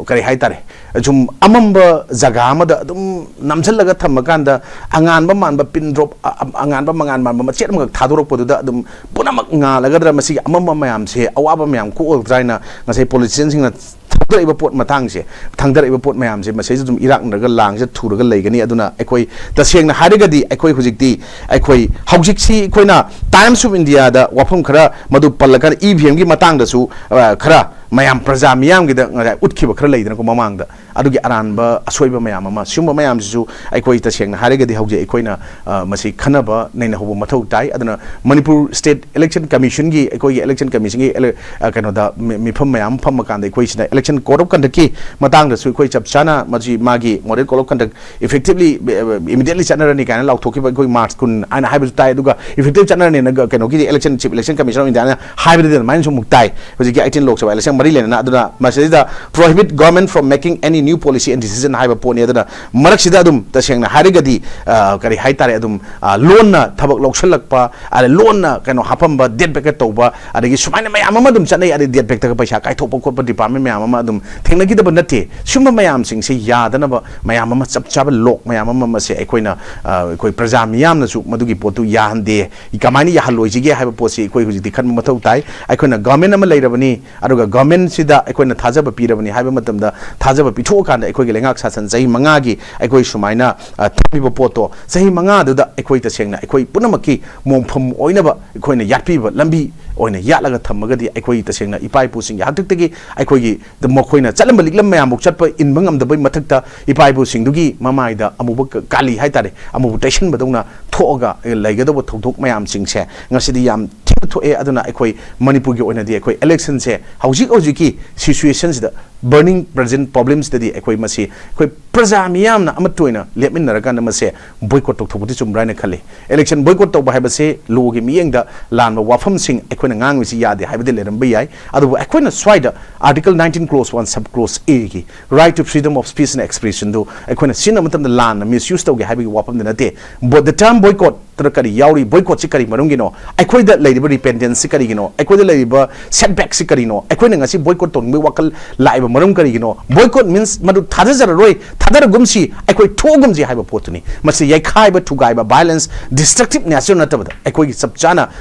ꯀꯔꯤ ꯍꯥꯏꯇꯥꯔꯦ, ꯁꯨꯝ ꯑꯃꯝꯕ ꯖꯒꯥ ꯑꯃꯗ ꯑꯗꯨꯝ ꯅꯝꯁꯤꯜꯂꯒ ꯊꯝꯃꯀꯥꯟꯗ ꯑꯉꯥꯟꯕ ꯃꯥꯟꯕ pin drop, ꯑ-, ꯑ-, ꯑꯉꯥꯟꯕ ꯃꯉꯥꯟ ꯃꯥꯟꯕ ꯃꯆꯦꯠ ꯑꯃꯈꯛ ꯊꯥꯗꯣꯔꯛꯄꯗꯨꯗ ꯑꯗꯨꯝ ꯄꯨꯝꯅꯃꯛ ꯉꯥꯜꯂꯒꯗ꯭ꯔꯥ, ꯃꯁꯤꯒꯤ ꯑꯃꯝꯕ ꯃꯌꯥꯝꯁꯦ ꯑꯋꯥꯕ ꯃꯌꯥꯝ ꯀꯣꯛꯑꯣꯏꯗ꯭ꯔꯥ ꯍꯥꯏꯅ ꯉꯁꯥꯏ politician ꯁꯤꯡꯅ ꯊꯥꯡꯗꯔꯛꯏꯕ ꯄꯣꯠ ꯃꯇꯥꯡꯁꯦ, ꯊꯥꯡꯗꯔꯛꯏꯕ ꯄꯣꯠ ꯃꯌꯥꯝꯁꯦ ꯃꯁꯤꯗ ꯑꯗꯨꯝ ꯏꯔꯥꯛꯅꯔꯒ ꯂꯥꯡꯁꯦ ꯊꯨꯔꯒ ꯂꯩꯒꯅꯤ꯫ ꯑꯗꯨꯅ ꯑꯩꯈꯣꯏ ꯇꯁꯦꯡꯅ ꯍꯥꯏꯔꯒꯗꯤ ꯑꯩꯈꯣꯏ ꯍꯧꯖꯤꯛꯇꯤ, ꯑꯩꯈꯣꯏ ꯍꯧꯖꯤꯛꯁꯤ ꯑꯩꯈꯣꯏꯅ Times of India ꯗ ꯋꯥꯐꯝ ꯈꯔ ꯃꯗꯨ ꯄꯜꯂꯀꯥꯟꯗ E V M ꯒꯤ ꯃꯇꯥꯡꯗꯁꯨ, ꯑ, ꯈꯔ ꯃꯌꯥꯝ ꯄ꯭ꯔꯖꯥ ꯃꯤꯌꯥꯝꯒꯤꯗ ꯉꯁꯥꯏ ꯎꯠꯈꯤꯕ ꯈꯔ ꯂꯩꯗꯅꯀꯣ ꯃꯃꯥꯡꯗ, ꯑꯗꯨꯒꯤ ꯑꯔꯥꯟꯕ ꯑꯁꯣꯏꯕ ꯃꯌꯥꯝ ꯑꯃ, ꯁꯤꯒꯨꯝꯕ ꯃꯌꯥꯝꯁꯤꯁꯨ ꯑꯩꯈꯣꯏ ꯇꯁꯦꯡꯅ ꯍꯥꯏꯔꯒꯗꯤ ꯍꯧꯖꯤꯛ ꯑꯩꯈꯣꯏꯅ, ꯑ, ꯃꯁꯤ ꯈꯟꯅꯕ ꯅꯩꯅꯍꯧꯕ ꯃꯊꯧ ꯇꯥꯏ꯫ ꯑꯗꯨꯅ ꯃꯅꯤꯄꯨꯔ State Election Commission ꯒꯤ, ꯑꯩꯈꯣꯏꯒꯤ election commission ꯒꯤ ele-, ꯑ, ꯀꯩꯅꯣꯗ ꯃꯤ-, ꯃꯤꯐꯝ ꯃꯌꯥꯝ ꯐꯝꯃꯀꯥꯟꯗ ꯑꯩꯈꯣꯏꯁꯤꯅ election code of conduct ꯀꯤ ꯃꯇꯥꯡꯗꯁꯨ ꯑꯩꯈꯣꯏ ꯆꯞ ꯆꯥꯅ ꯃꯁꯤ ꯃꯥꯒꯤ model code of conduct effectively, uh, immediately ꯆꯠꯅꯔꯅꯤ ꯀꯥꯏꯅ ꯂꯥꯎꯊꯣꯛꯈꯤꯕ ꯑꯩꯈꯣꯏ March ꯀꯨꯟ ꯍꯥꯏꯅ ꯍꯥꯏꯕꯁꯨ ꯇꯥꯏ꯫ ꯑꯗꯨꯒ effective ꯆꯠꯅꯔꯅꯤꯅ ꯀꯩꯅꯣꯒꯤꯗꯤ election, Chief Election Commissioner of India ꯅ ꯍꯥꯏꯕꯗꯗꯤ ꯑꯗꯨꯃꯥꯏꯅꯁꯨ ꯑꯃꯨꯛ ꯇꯥꯏ꯫ ꯍꯧꯖꯤꯛꯀꯤ eighteen Lok Sabha election ꯃꯔꯤ ꯂꯩꯅꯅ꯫ ꯑꯗꯨꯅ ꯃꯁꯤꯗ "Prohibit government from making any new policy and decision" ꯍꯥꯏꯕ ꯄꯣꯠꯅꯤ꯫ ꯑꯗꯨꯅ ꯃꯔꯛꯁꯤꯗ ꯑꯗꯨꯝ ꯇꯁꯦꯡꯅ ꯍꯥꯏꯔꯒꯗꯤ, ꯑ, ꯀꯔꯤ ꯍꯥꯏꯇꯥꯔꯦ, ꯑꯗꯨꯝ, ꯑ, ꯂꯣꯟꯅ ꯊꯕꯛ ꯂꯧꯁꯜꯂꯛꯄ, ꯑꯗ ꯂꯣꯟꯅ ꯀꯩꯅꯣ ꯍꯥꯞꯄꯝꯕ, ꯗꯦꯠ ꯕꯦꯛꯀ ꯇꯧꯕ, ꯑꯗꯒꯤ ꯁꯨꯃꯥꯏꯅ ꯃꯌꯥꯝ ꯑꯃ ꯑꯗꯨꯝ ꯆꯠꯅꯩ꯫ ꯑꯗꯩ ꯗꯦꯠ ꯕꯦꯛꯇꯒ ꯄꯩꯁꯥ ꯀꯥꯏꯊꯣꯛꯄ ꯈꯣꯠꯄ ꯗꯤꯄꯥꯔꯠꯃꯦꯟ ꯃꯌꯥꯝ ꯑꯃ ꯑꯗꯨꯝ ꯊꯦꯡꯅꯈꯤꯗꯕ ꯅꯠꯇꯦ꯫ ꯁꯨꯝꯕ ꯃꯌꯥꯝꯁꯤꯡꯁꯦ ꯌꯥꯗꯅꯕ ꯃꯌꯥꯝ ꯑꯃ, ꯆꯞ ꯆꯥꯕ ꯂꯣꯛ ꯃꯌꯥꯝ ꯑꯃ, ꯃꯁꯦ ꯑꯩꯈꯣꯏꯅ, ꯑ, ꯑꯩꯈꯣꯏ ꯄ꯭ꯔꯖꯥ ꯃꯤꯌꯥꯝꯅꯁꯨ ꯃꯗꯨꯒꯤ ꯄꯣꯠꯇꯨ ꯌꯥꯍꯟꯗꯦ꯫ ꯀꯃꯥꯏꯅ ꯌꯥꯍꯜꯂꯣꯏꯁꯤꯒꯦ ꯍꯥꯏꯕ ꯄꯣꯠꯁꯤ ꯑꯩꯈꯣꯏ ꯍꯧꯖꯤꯛꯇꯤ ꯈꯟꯕ ꯃꯊꯧ ꯇꯥꯏ꯫ ꯑꯩꯈꯣꯏꯅ ꯒꯚꯔꯟꯃꯦꯟ ꯑꯃ ꯂꯩꯔꯕꯅꯤ, ꯑꯗꯨꯒ ꯒꯚꯔꯟꯃꯦꯟꯁꯤꯗ ꯑꯩꯈꯣꯏꯅ ꯊꯥꯖꯕ ꯄꯤꯔꯕꯅꯤ ꯍꯥꯏꯕ ꯃꯇꯝꯗ, ꯊꯥꯖꯕ ꯄꯤꯊꯣꯛꯑꯀꯥꯟꯗ ꯑꯩꯈꯣꯏꯒꯤ ꯂꯩꯉꯥꯛ ꯁꯥꯁꯟ ꯆꯍꯤ ꯃꯉꯥꯒꯤ ꯑꯩꯈꯣꯏ ꯁꯨꯃꯥꯏꯅ, ꯑ, ꯊꯝꯃꯤꯕ ꯄꯣꯠꯇꯣ, ꯆꯍꯤ ꯃꯉꯥꯗꯨꯗ ꯑꯩꯈꯣꯏ ꯇꯁꯦꯡꯅ ꯑꯩꯈꯣꯏ ꯄꯨꯝꯅꯃꯛꯀꯤ ꯃꯣꯡꯐꯝ ꯑꯣꯏꯅꯕ ꯑꯩꯈꯣꯏꯅ ꯌꯥꯠꯄꯤꯕ ꯂꯝꯕꯤ ꯑꯣꯏꯅ ꯌꯥꯠꯂꯒ ꯊꯝꯃꯒꯗꯤ, ꯑꯩꯈꯣꯏ ꯇꯁꯦꯡꯅ ꯏꯄꯥ ꯏꯄꯨꯁꯤꯡꯒꯤ ꯍꯥꯛꯇꯛꯇꯒꯤ ꯑꯩꯈꯣꯏꯒꯤ ꯃꯈꯣꯏꯅ ꯆꯠꯂꯝꯕ ꯂꯤꯛꯂꯝ ꯃꯌꯥꯝꯐꯥꯎ ꯆꯠꯄ ꯏꯟꯕ ꯉꯝꯗꯕꯩ ꯃꯊꯛꯇ, ꯏꯄꯥ ꯏꯄꯨꯁꯤꯡꯗꯨꯒꯤ ꯃꯃꯥꯏꯗ ꯑꯃꯨꯕ ꯀ-, ꯀꯥꯂꯤ ꯍꯥꯏꯇꯥꯔꯦ, ꯑꯃꯨꯕ ꯇꯩꯁꯟꯕꯗꯧꯅ ꯊꯣꯛꯑꯒ ꯂꯩꯒꯗꯧꯕ ꯊꯧꯗꯣꯛ ꯃꯌꯥꯝꯁꯤꯡꯁꯦ ꯉꯁꯤꯗꯤ ꯌꯥꯝ ꯊꯤꯅ ꯊꯣꯛꯑꯦ꯫ ꯑꯗꯨꯅ ꯑꯩꯈꯣꯏ ꯃꯅꯤꯄꯨꯔꯒꯤ ꯑꯣꯏꯅꯗꯤ ꯑꯩꯈꯣꯏ ꯏꯂꯦꯛꯁꯟꯁꯦ ꯍꯧꯖꯤꯛ ꯍꯧꯖꯤꯛꯀꯤ ꯁꯤꯆꯨꯋꯦꯁꯟꯁꯤꯗ, ꯕꯔꯅꯤꯡ ꯄ꯭ꯔꯖꯦꯟ ꯄ꯭ꯔꯣꯕ꯭ꯂꯦꯝꯁꯤꯗꯗꯤ ꯑꯩꯈꯣꯏ ꯃꯁꯤ ꯑꯩꯈꯣꯏ ꯄ꯭ꯔꯖꯥ ꯃꯤꯌꯥꯝꯅ ꯑꯃꯠꯇ ꯑꯣꯏꯅ ꯂꯦꯞꯃꯤꯟꯅꯔꯀꯥꯟꯗ ꯃꯁꯦ ꯕꯣꯏꯀꯣꯠ ꯇꯧꯊꯣꯛꯄꯗꯤ ꯆꯨꯝꯕ꯭ꯔꯥ ꯍꯥꯏꯅ ꯈꯜꯂꯤ꯫ ꯏꯂꯦꯛꯁꯟ ꯕꯣꯏꯀꯣꯠ ꯇꯧꯕ ꯍꯥꯏꯕꯁꯤ ꯂꯣꯒꯤ ꯃꯤꯠꯌꯦꯡꯗ ꯂꯥꯟꯕ ꯋꯥꯐꯝꯁꯤꯡ ꯑꯩꯈꯣꯏꯅ ꯉꯥꯡꯉꯤꯁꯤ ꯌꯥꯗꯦ ꯍꯥꯏꯕꯗꯤ ꯂꯩꯔꯝꯕ ꯌꯥꯏ, ꯑꯗꯨꯕꯨ ꯑꯩꯈꯣꯏꯅ ꯁ꯭ꯋꯥꯏꯗ Article nineteen clause one sub clause A ꯒꯤ right to freedom of speech and expression ꯗꯨ ꯑꯩꯈꯣꯏꯅ ꯁꯤꯖꯤꯟꯅꯕ ꯃꯇꯝꯗ ꯂꯥꯟꯅ ꯃꯤꯁꯌꯨꯁ ꯇꯧꯒꯦ ꯍꯥꯏꯕꯒꯤ ꯋꯥꯐꯝꯗꯤ ꯅꯠꯇꯦ꯫ But the term boycott ꯇꯅ ꯀꯔꯤ ꯌꯥꯎꯔꯤ? ꯕꯣꯏꯀꯣꯠꯁꯤ ꯀꯔꯤ ꯃꯔꯝꯒꯤꯅꯣ? ꯑꯩꯈꯣꯏꯗ ꯂꯩꯔꯤꯕ ꯔꯤꯄꯦꯟꯗꯦꯟꯁꯁꯤ ꯀꯔꯤꯒꯤꯅꯣ? ꯑꯩꯈꯣꯏꯗ ꯂꯩꯔꯤꯕ ꯁꯦꯠꯕꯦꯛꯁꯤ ꯀꯔꯤꯅꯣ? ꯑꯩꯈꯣꯏꯅ ꯉꯁꯤ ꯕꯣꯏꯀꯣꯠ ꯇꯧꯅꯤꯡꯕꯒꯤ ꯋꯥꯈꯜ ꯂꯥꯛꯏꯕ ꯃꯔꯝ ꯀꯔꯤꯒꯤꯅꯣ? ꯕꯣꯏꯀꯣꯠ ꯃꯤꯟꯁ ꯃꯗꯨ ꯊꯥꯗꯖꯔꯔꯣꯏ, ꯊꯥꯗꯔꯒꯨꯝꯁꯤ, ꯑꯩꯈꯣꯏ ꯊꯣꯛꯑꯒꯨꯝꯁꯤ ꯍꯥꯏꯕ ꯄꯣꯠꯇꯨꯅꯤ꯫ ꯃꯁꯤ ꯌꯩꯈꯥꯏꯕ, ꯊꯨꯒꯥꯏꯕ, violence, destructive nature ꯅꯠꯇꯕꯗ, ꯑꯩꯈꯣꯏꯒꯤ ꯆꯞ ꯆꯥꯅ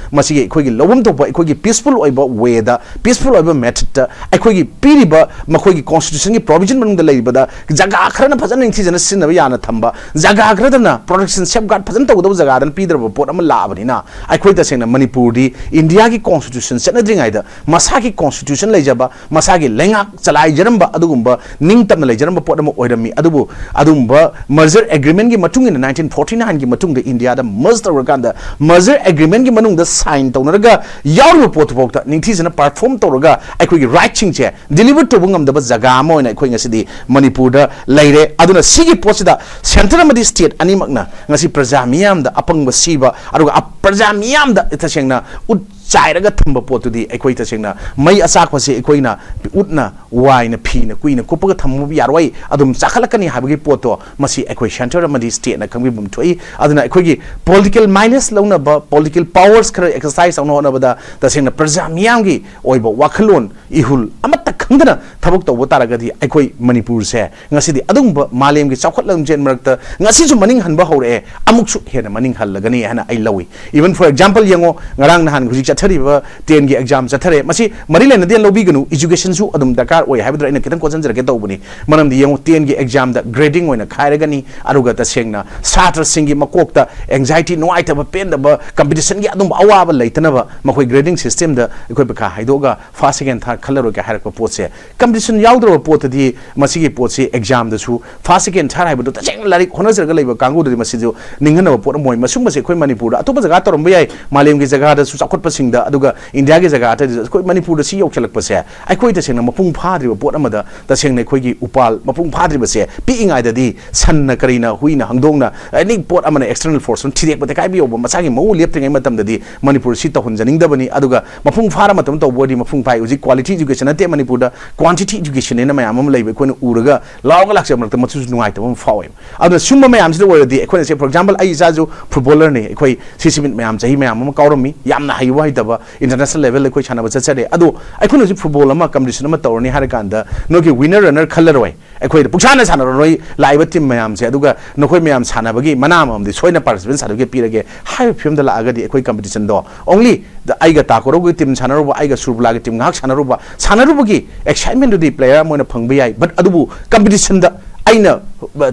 ꯃꯁꯤꯒꯤ ꯑꯩꯈꯣꯏꯒꯤ ꯂꯧꯐꯝ ꯊꯣꯛꯄ, ꯑꯩꯈꯣꯏꯒꯤ ꯄꯤꯁꯐꯨꯜ ꯑꯣꯏꯕ ꯋꯦꯗ, ꯄꯤꯁꯐꯨꯜ ꯑꯣꯏꯕ ꯃꯦꯊꯗꯇ, ꯑꯩꯈꯣꯏꯒꯤ ꯄꯤꯔꯤꯕ ꯃꯈꯣꯏꯒꯤ ꯀꯣꯟꯁꯇꯤꯇ꯭ꯌꯨꯁꯟꯒꯤ ꯄ꯭ꯔꯣꯕꯤꯖꯟ ꯃꯅꯨꯡꯗ ꯂꯩꯔꯤꯕꯗ ꯖꯒꯥ ꯈꯔꯅ ꯐꯖꯅ ꯅꯤꯡꯊꯤꯖꯅ ꯁꯤꯖꯤꯟꯅꯕ ꯌꯥꯅ ꯊꯝꯕ, ꯖꯒꯥ ꯈꯔꯗꯅ ꯄ꯭ꯔꯣꯇꯦꯛꯁꯟ, ꯁꯦꯐꯒꯥꯔꯗ ꯐꯖꯅ ꯇꯧꯒꯗꯕ ꯖꯒꯥꯗꯅ ꯄꯤꯗ꯭ꯔꯕ ꯄꯣꯠ ꯑꯃ ꯂꯥꯛꯑꯕꯅꯤꯅ, ꯑꯩꯈꯣꯏ ꯇꯁꯦꯡꯅ ꯃꯅꯤꯄꯨꯔꯗꯤ ꯏꯟꯗꯤꯌꯥꯒꯤ ꯀꯣꯟꯁꯇꯤꯇ꯭ꯌꯨꯁꯟ ꯆꯠꯅꯗ꯭ꯔꯤꯉꯩꯗ ꯃꯁꯥꯒꯤ ꯀꯣꯟꯁꯇꯤꯇ꯭ꯌꯨꯁꯟ ꯂꯩꯖꯕ, ꯃꯁꯥꯒꯤ ꯂꯩꯉꯥꯛ ꯆꯂꯥꯏꯖꯔꯝꯕ, ꯑꯗꯨꯒꯨꯝꯕ ꯅꯤꯡꯇꯝꯅ ꯂꯩꯖꯔꯝꯕ ꯄꯣꯠ ꯑꯃ ꯑꯣꯏꯔꯝꯃꯤ꯫ ꯑꯗꯨꯕꯨ ꯑꯗꯨꯒꯨꯝꯕ ꯃꯔꯖꯔ ꯑꯦꯒ꯭ꯔꯤꯃꯦꯟꯒꯤ ꯃꯇꯨꯡ ꯏꯟꯅ, nineteen forty nine ꯒꯤ ꯃꯇꯨꯡꯗ ꯏꯟꯗꯤꯌꯥꯗ ꯃꯔꯖ ꯇꯧꯔꯀꯥꯟꯗ, ꯃꯔꯖꯔ ꯑꯦꯒ꯭ꯔꯤꯃꯦꯟꯒꯤ ꯃꯅꯨꯡꯗ ꯁꯥꯏꯟ ꯇꯧꯅꯔꯒ ꯌꯥꯎꯔꯤꯕ ꯄꯣꯠꯇꯨꯐꯥꯎꯗ ꯅꯤꯡꯊꯤꯖꯅ ꯄꯔꯐꯣꯔꯝ ꯇꯧꯔꯒ ꯑꯩꯈꯣꯏꯒꯤ ꯔꯥꯏꯠꯁꯤꯡꯁꯦ ꯗꯤꯂꯤꯚꯔ ꯇꯧꯕ ꯉꯝꯗꯕ ꯖꯒꯥ ꯑꯃ ꯑꯣꯏꯅ ꯑꯩꯈꯣꯏ ꯉꯁꯤꯗꯤ ꯃꯅꯤꯄꯨꯔꯗ ꯂꯩꯔꯦ꯫ ꯑꯗꯨꯅ ꯁꯤꯒꯤ ꯄꯣꯠꯁꯤꯗ ꯁꯦꯟꯇꯔ ꯑꯃꯗꯤ ꯁ꯭ꯇꯦꯠ ꯑꯅꯤꯃꯛꯅ ꯉꯁꯤ ꯄ꯭ꯔꯖꯥ ꯃꯤꯌꯥꯝꯗ ꯑꯄꯪꯕ ꯁꯤꯕ, ꯑꯗꯨꯒ ꯑꯞ-, ꯄ꯭ꯔꯖꯥ ꯃꯤꯌꯥꯝꯗ ꯇꯁꯦꯡꯅ ꯎꯠ-, ꯆꯥꯏꯔꯒ ꯊꯝꯕ ꯄꯣꯠꯇꯨꯗꯤ ꯑꯩꯈꯣꯏ ꯇꯁꯦꯡꯅ ꯃꯩ ꯑꯆꯥꯛꯄꯁꯤ ꯑꯩꯈꯣꯏꯅ ꯎꯠꯅ ꯋꯥꯏꯅ ꯐꯤꯅ ꯀꯨꯏꯅ ꯀꯨꯞꯄꯒ ꯊꯝꯃꯨꯕ ꯌꯥꯔꯣꯏ, ꯑꯗꯨꯝ ꯆꯥꯈꯠꯂꯛꯀꯅꯤ ꯍꯥꯏꯕꯒꯤ ꯄꯣꯠꯇꯣ ꯃꯁꯤ ꯑꯩꯈꯣꯏ centre ꯑꯃꯗꯤ stateꯅ ꯈꯪꯕꯤꯐꯝ ꯊꯣꯛꯏ꯫ ꯑꯗꯨꯅ ꯑꯩꯈꯣꯏꯒꯤ political mileage ꯂꯧꯅꯕ, political powers ꯈꯔ exercise ꯇꯧꯅꯕ ꯍꯣꯠꯅꯕꯗ ꯇꯁꯦꯡꯅ ꯄ꯭ꯔꯖꯥ ꯃꯤꯌꯥꯝꯒꯤ ꯑꯣꯏꯕ ꯋꯥꯈꯜꯂꯣꯟ ꯏꯍꯨꯜ ꯑꯃꯠꯇ ꯈꯪꯗꯅ ꯊꯕꯛ ꯇꯧꯕ ꯇꯥꯔꯒꯗꯤ ꯑꯩꯈꯣꯏ ꯃꯅꯤꯄꯨꯔꯁꯦ ꯉꯁꯤꯗꯤ ꯑꯗꯨꯒꯨꯝꯕ ꯃꯥꯂꯦꯝꯒꯤ ꯆꯥꯎꯈꯠ ꯂꯝꯖꯦꯟ ꯃꯔꯛꯇ ꯉꯁꯤꯁꯨ ꯃꯅꯤꯡ ꯍꯟꯕ ꯍꯧꯔꯛꯑꯦ, ꯑꯃꯨꯛꯁꯨ ꯍꯦꯟꯅ ꯃꯅꯤꯡ ꯍꯜꯂꯒꯅꯤ ꯍꯥꯏꯅ ꯑꯩ ꯂꯧꯏ꯫ Even for example ꯌꯦꯡꯉꯣ, ꯉꯔꯥꯡ ꯅꯍꯥꯟ ꯍꯧꯖꯤꯛ ꯆꯠꯊꯔꯤꯕ tenꯒꯤ exam ꯆꯠꯊꯔꯦ, ꯃꯁꯤ ꯃꯔꯤ ꯂꯩꯅꯗꯦꯅ ꯂꯧꯕꯤꯒꯅꯨ, educationꯁꯨ ꯑꯗꯨꯝ ꯗꯔꯀꯥꯔ ꯑꯣꯏ ꯍꯥꯏꯕꯗꯨꯗ ꯑꯩꯅ ꯈꯤꯇꯪ ꯀꯣꯟꯁꯤꯟꯖꯔꯛꯀꯦ ꯇꯧꯕꯅꯤ꯫ ꯃꯔꯝꯗꯤ ꯌꯦꯡꯉꯣ, tenꯒꯤ examꯗ grading ꯑꯣꯏꯅ ꯈꯥꯏꯔꯒꯅꯤ, ꯑꯗꯨꯒ ꯇꯁꯦꯡꯅ ꯁꯥꯇ꯭ꯔꯁꯤꯡꯒꯤ ꯃꯀꯣꯛꯇ anxiety, ꯅꯨꯡꯉꯥꯏꯇꯕ, ꯄꯦꯟꯗꯕ, competitionꯒꯤ ꯑꯗꯨꯝꯕ ꯑꯋꯥꯕ ꯂꯩꯇꯅꯕ ꯃꯈꯣꯏ grading systemꯗ ꯑꯩꯈꯣꯏ ꯄꯩꯈꯥ ꯍꯥꯏꯗꯣꯛꯑꯒ first, second, third ꯈꯜꯂꯔꯣꯏꯒꯦ ꯍꯥꯏꯔꯛꯄ ꯄꯣꯠꯁꯦ, competition ꯌꯥꯎꯗ꯭ꯔꯕ ꯄꯣꯠꯇꯗꯤ ꯃꯁꯤꯒꯤ ꯄꯣꯠꯁꯤ examꯗꯁꯨ first, second, third ꯍꯥꯏꯕꯗꯣ ꯇꯁꯦꯡꯅ ꯂꯥꯏꯔꯤꯛ ꯍꯣꯠꯅꯖꯔꯒ ꯂꯩꯕ ꯀꯥꯡꯕꯨꯗꯗꯤ ꯃꯁꯤꯁꯨ ꯅꯤꯡꯍꯟꯅꯕ ꯄꯣꯠ ꯑꯃ ꯑꯣꯏ꯫ ꯃꯁꯤꯒꯨꯝꯕꯁꯦ ꯑꯩꯈꯣꯏ ꯃꯅꯤꯄꯨꯔꯗ, ꯑꯇꯣꯞꯄ ꯖꯒꯥ ꯇꯧꯔꯝꯕ ꯌꯥꯏ, ꯃꯥꯂꯦꯝꯒꯤ ꯖꯒꯥꯗꯁꯨ ꯆꯥꯎꯈꯠꯄꯁꯤꯡꯗ, ꯑꯗꯨꯒ ꯏꯟꯗꯤꯌꯥꯒꯤ ꯖꯒꯥ ꯑꯇꯩꯗꯁꯨ ꯑꯩꯈꯣꯏ ꯃꯅꯤꯄꯨꯔꯗ ꯁꯤ ꯌꯧꯁꯤꯜꯂꯛꯄꯁꯦ ꯑꯩꯈꯣꯏ ꯇꯁꯦꯡꯅ ꯃꯄꯨꯡ ꯐꯥꯗ꯭ꯔꯤꯕ ꯄꯣꯠ ꯑꯃꯗ, ꯇꯁꯦꯡꯅ ꯑꯩꯈꯣꯏꯒꯤ ꯎꯄꯥꯜ ꯃꯄꯨꯡ ꯐꯥꯗ꯭ꯔꯤꯕꯁꯦ, ꯄꯤꯛꯏꯉꯩꯗꯗꯤ ꯁꯟꯅ ꯀꯔꯤꯅ, ꯍꯨꯏꯅ ꯍꯪꯗꯣꯡꯅ, any ꯄꯣꯠ ꯑꯃꯅ external force ꯑꯃ ꯊꯤꯗꯦꯛꯄꯗ ꯀꯥꯏꯕ ꯌꯧꯕ ꯃꯁꯥꯒꯤ ꯃꯎ ꯂꯦꯞꯇ꯭ꯔꯤꯉꯩ ꯃꯇꯝꯗꯗꯤ ꯃꯅꯤꯄꯨꯔ ꯁꯤ ꯇꯧꯍꯟꯖꯅꯤꯡꯗꯕꯅꯤ꯫ ꯑꯗꯨꯒ ꯃꯄꯨꯡ ꯐꯥꯔ ꯃꯇꯝ ꯇꯧꯕ ꯑꯣꯏꯔꯗꯤ ꯃꯄꯨꯡ ꯐꯥꯏ꯫ ꯍꯧꯖꯤꯛ quality education ꯅꯠꯇꯦ ꯃꯅꯤꯄꯨꯔꯗ, quantity education ꯍꯥꯏꯅ ꯃꯌꯥꯝ ꯑꯃ ꯂꯩꯕ ꯑꯩꯈꯣꯏꯅ ꯎꯔꯒ ꯂꯥꯎꯔꯒ ꯂꯥꯛꯆꯕ ꯃꯔꯛꯇ ꯃꯆꯨꯁꯨ ꯅꯨꯡꯉꯥꯏꯇꯕ ꯑꯃ ꯐꯥꯎꯋꯦꯕ꯫ ꯑꯗꯨꯅ ꯁꯨꯝꯕ ꯃꯌꯥꯝꯁꯤꯗ ꯑꯣꯏꯔꯗꯤ ꯑꯩꯈꯣꯏꯅ ꯁꯦ, for example ꯑꯩ ꯏꯆꯥꯁꯨ footballerꯅꯤ, ꯑꯩꯈꯣꯏ ꯁꯤ ꯁꯤꯃꯤꯠ ꯃꯌꯥꯝ ꯆꯍꯤ ꯃꯌꯥꯝ ꯑꯃ ꯀꯥꯎꯔꯝꯃꯤ, ꯌꯥꯝꯅ ꯍꯩꯕ ꯍꯩꯇꯕ international level ꯑꯩꯈꯣꯏ ꯁꯥꯟꯅꯕ ꯆꯠꯆꯔꯦ꯫ ꯑꯗꯣ ꯑꯩꯈꯣꯏꯅ ꯍꯧꯖꯤꯛ football ꯑꯃ competition ꯑꯃ ꯇꯧꯔꯅꯤ ꯍꯥꯏꯔꯀꯥꯟꯗ ꯅꯣꯏꯒꯤ winner runner ꯈꯜꯂꯔꯣꯏ꯫ ꯑꯩꯈꯣꯏꯗ ꯄꯨꯛꯁꯥꯟꯅ ꯁꯥꯟꯅꯔꯣ ꯅꯣꯏ ꯂꯥꯛꯏꯕ team ꯃꯌꯥꯝꯁꯦ, ꯑꯗꯨꯒ ꯅꯈꯣꯏ ꯃꯌꯥꯝ ꯁꯥꯟꯅꯕꯒꯤ ꯃꯅꯥ ꯑꯃꯃꯝꯗꯤ ꯁꯣꯏꯅ participant certificate ꯄꯤꯔꯒꯦ ꯍꯥꯏꯕ ꯐꯤꯕꯝꯗ ꯂꯥꯛꯑꯒꯗꯤ ꯑꯩꯈꯣꯏ competitionꯗꯣ only ꯑꯩꯒ ꯇꯥꯀꯨꯔꯧꯒꯤ team ꯁꯥꯟꯅꯔꯨꯕ, ꯑꯩꯒ ꯁꯨꯔꯕꯂꯥꯒꯤ team ꯉꯥꯏꯍꯥꯛ ꯁꯥꯟꯅꯔꯨꯕ, ꯁꯥꯟꯅꯔꯨꯕꯒꯤ excitementꯗꯨꯗꯤ player ꯑꯃ ꯑꯣꯏꯅ ꯐꯪꯕ ꯌꯥꯏ, but ꯑꯗꯨꯕꯨ competitionꯗ ꯑꯩꯅ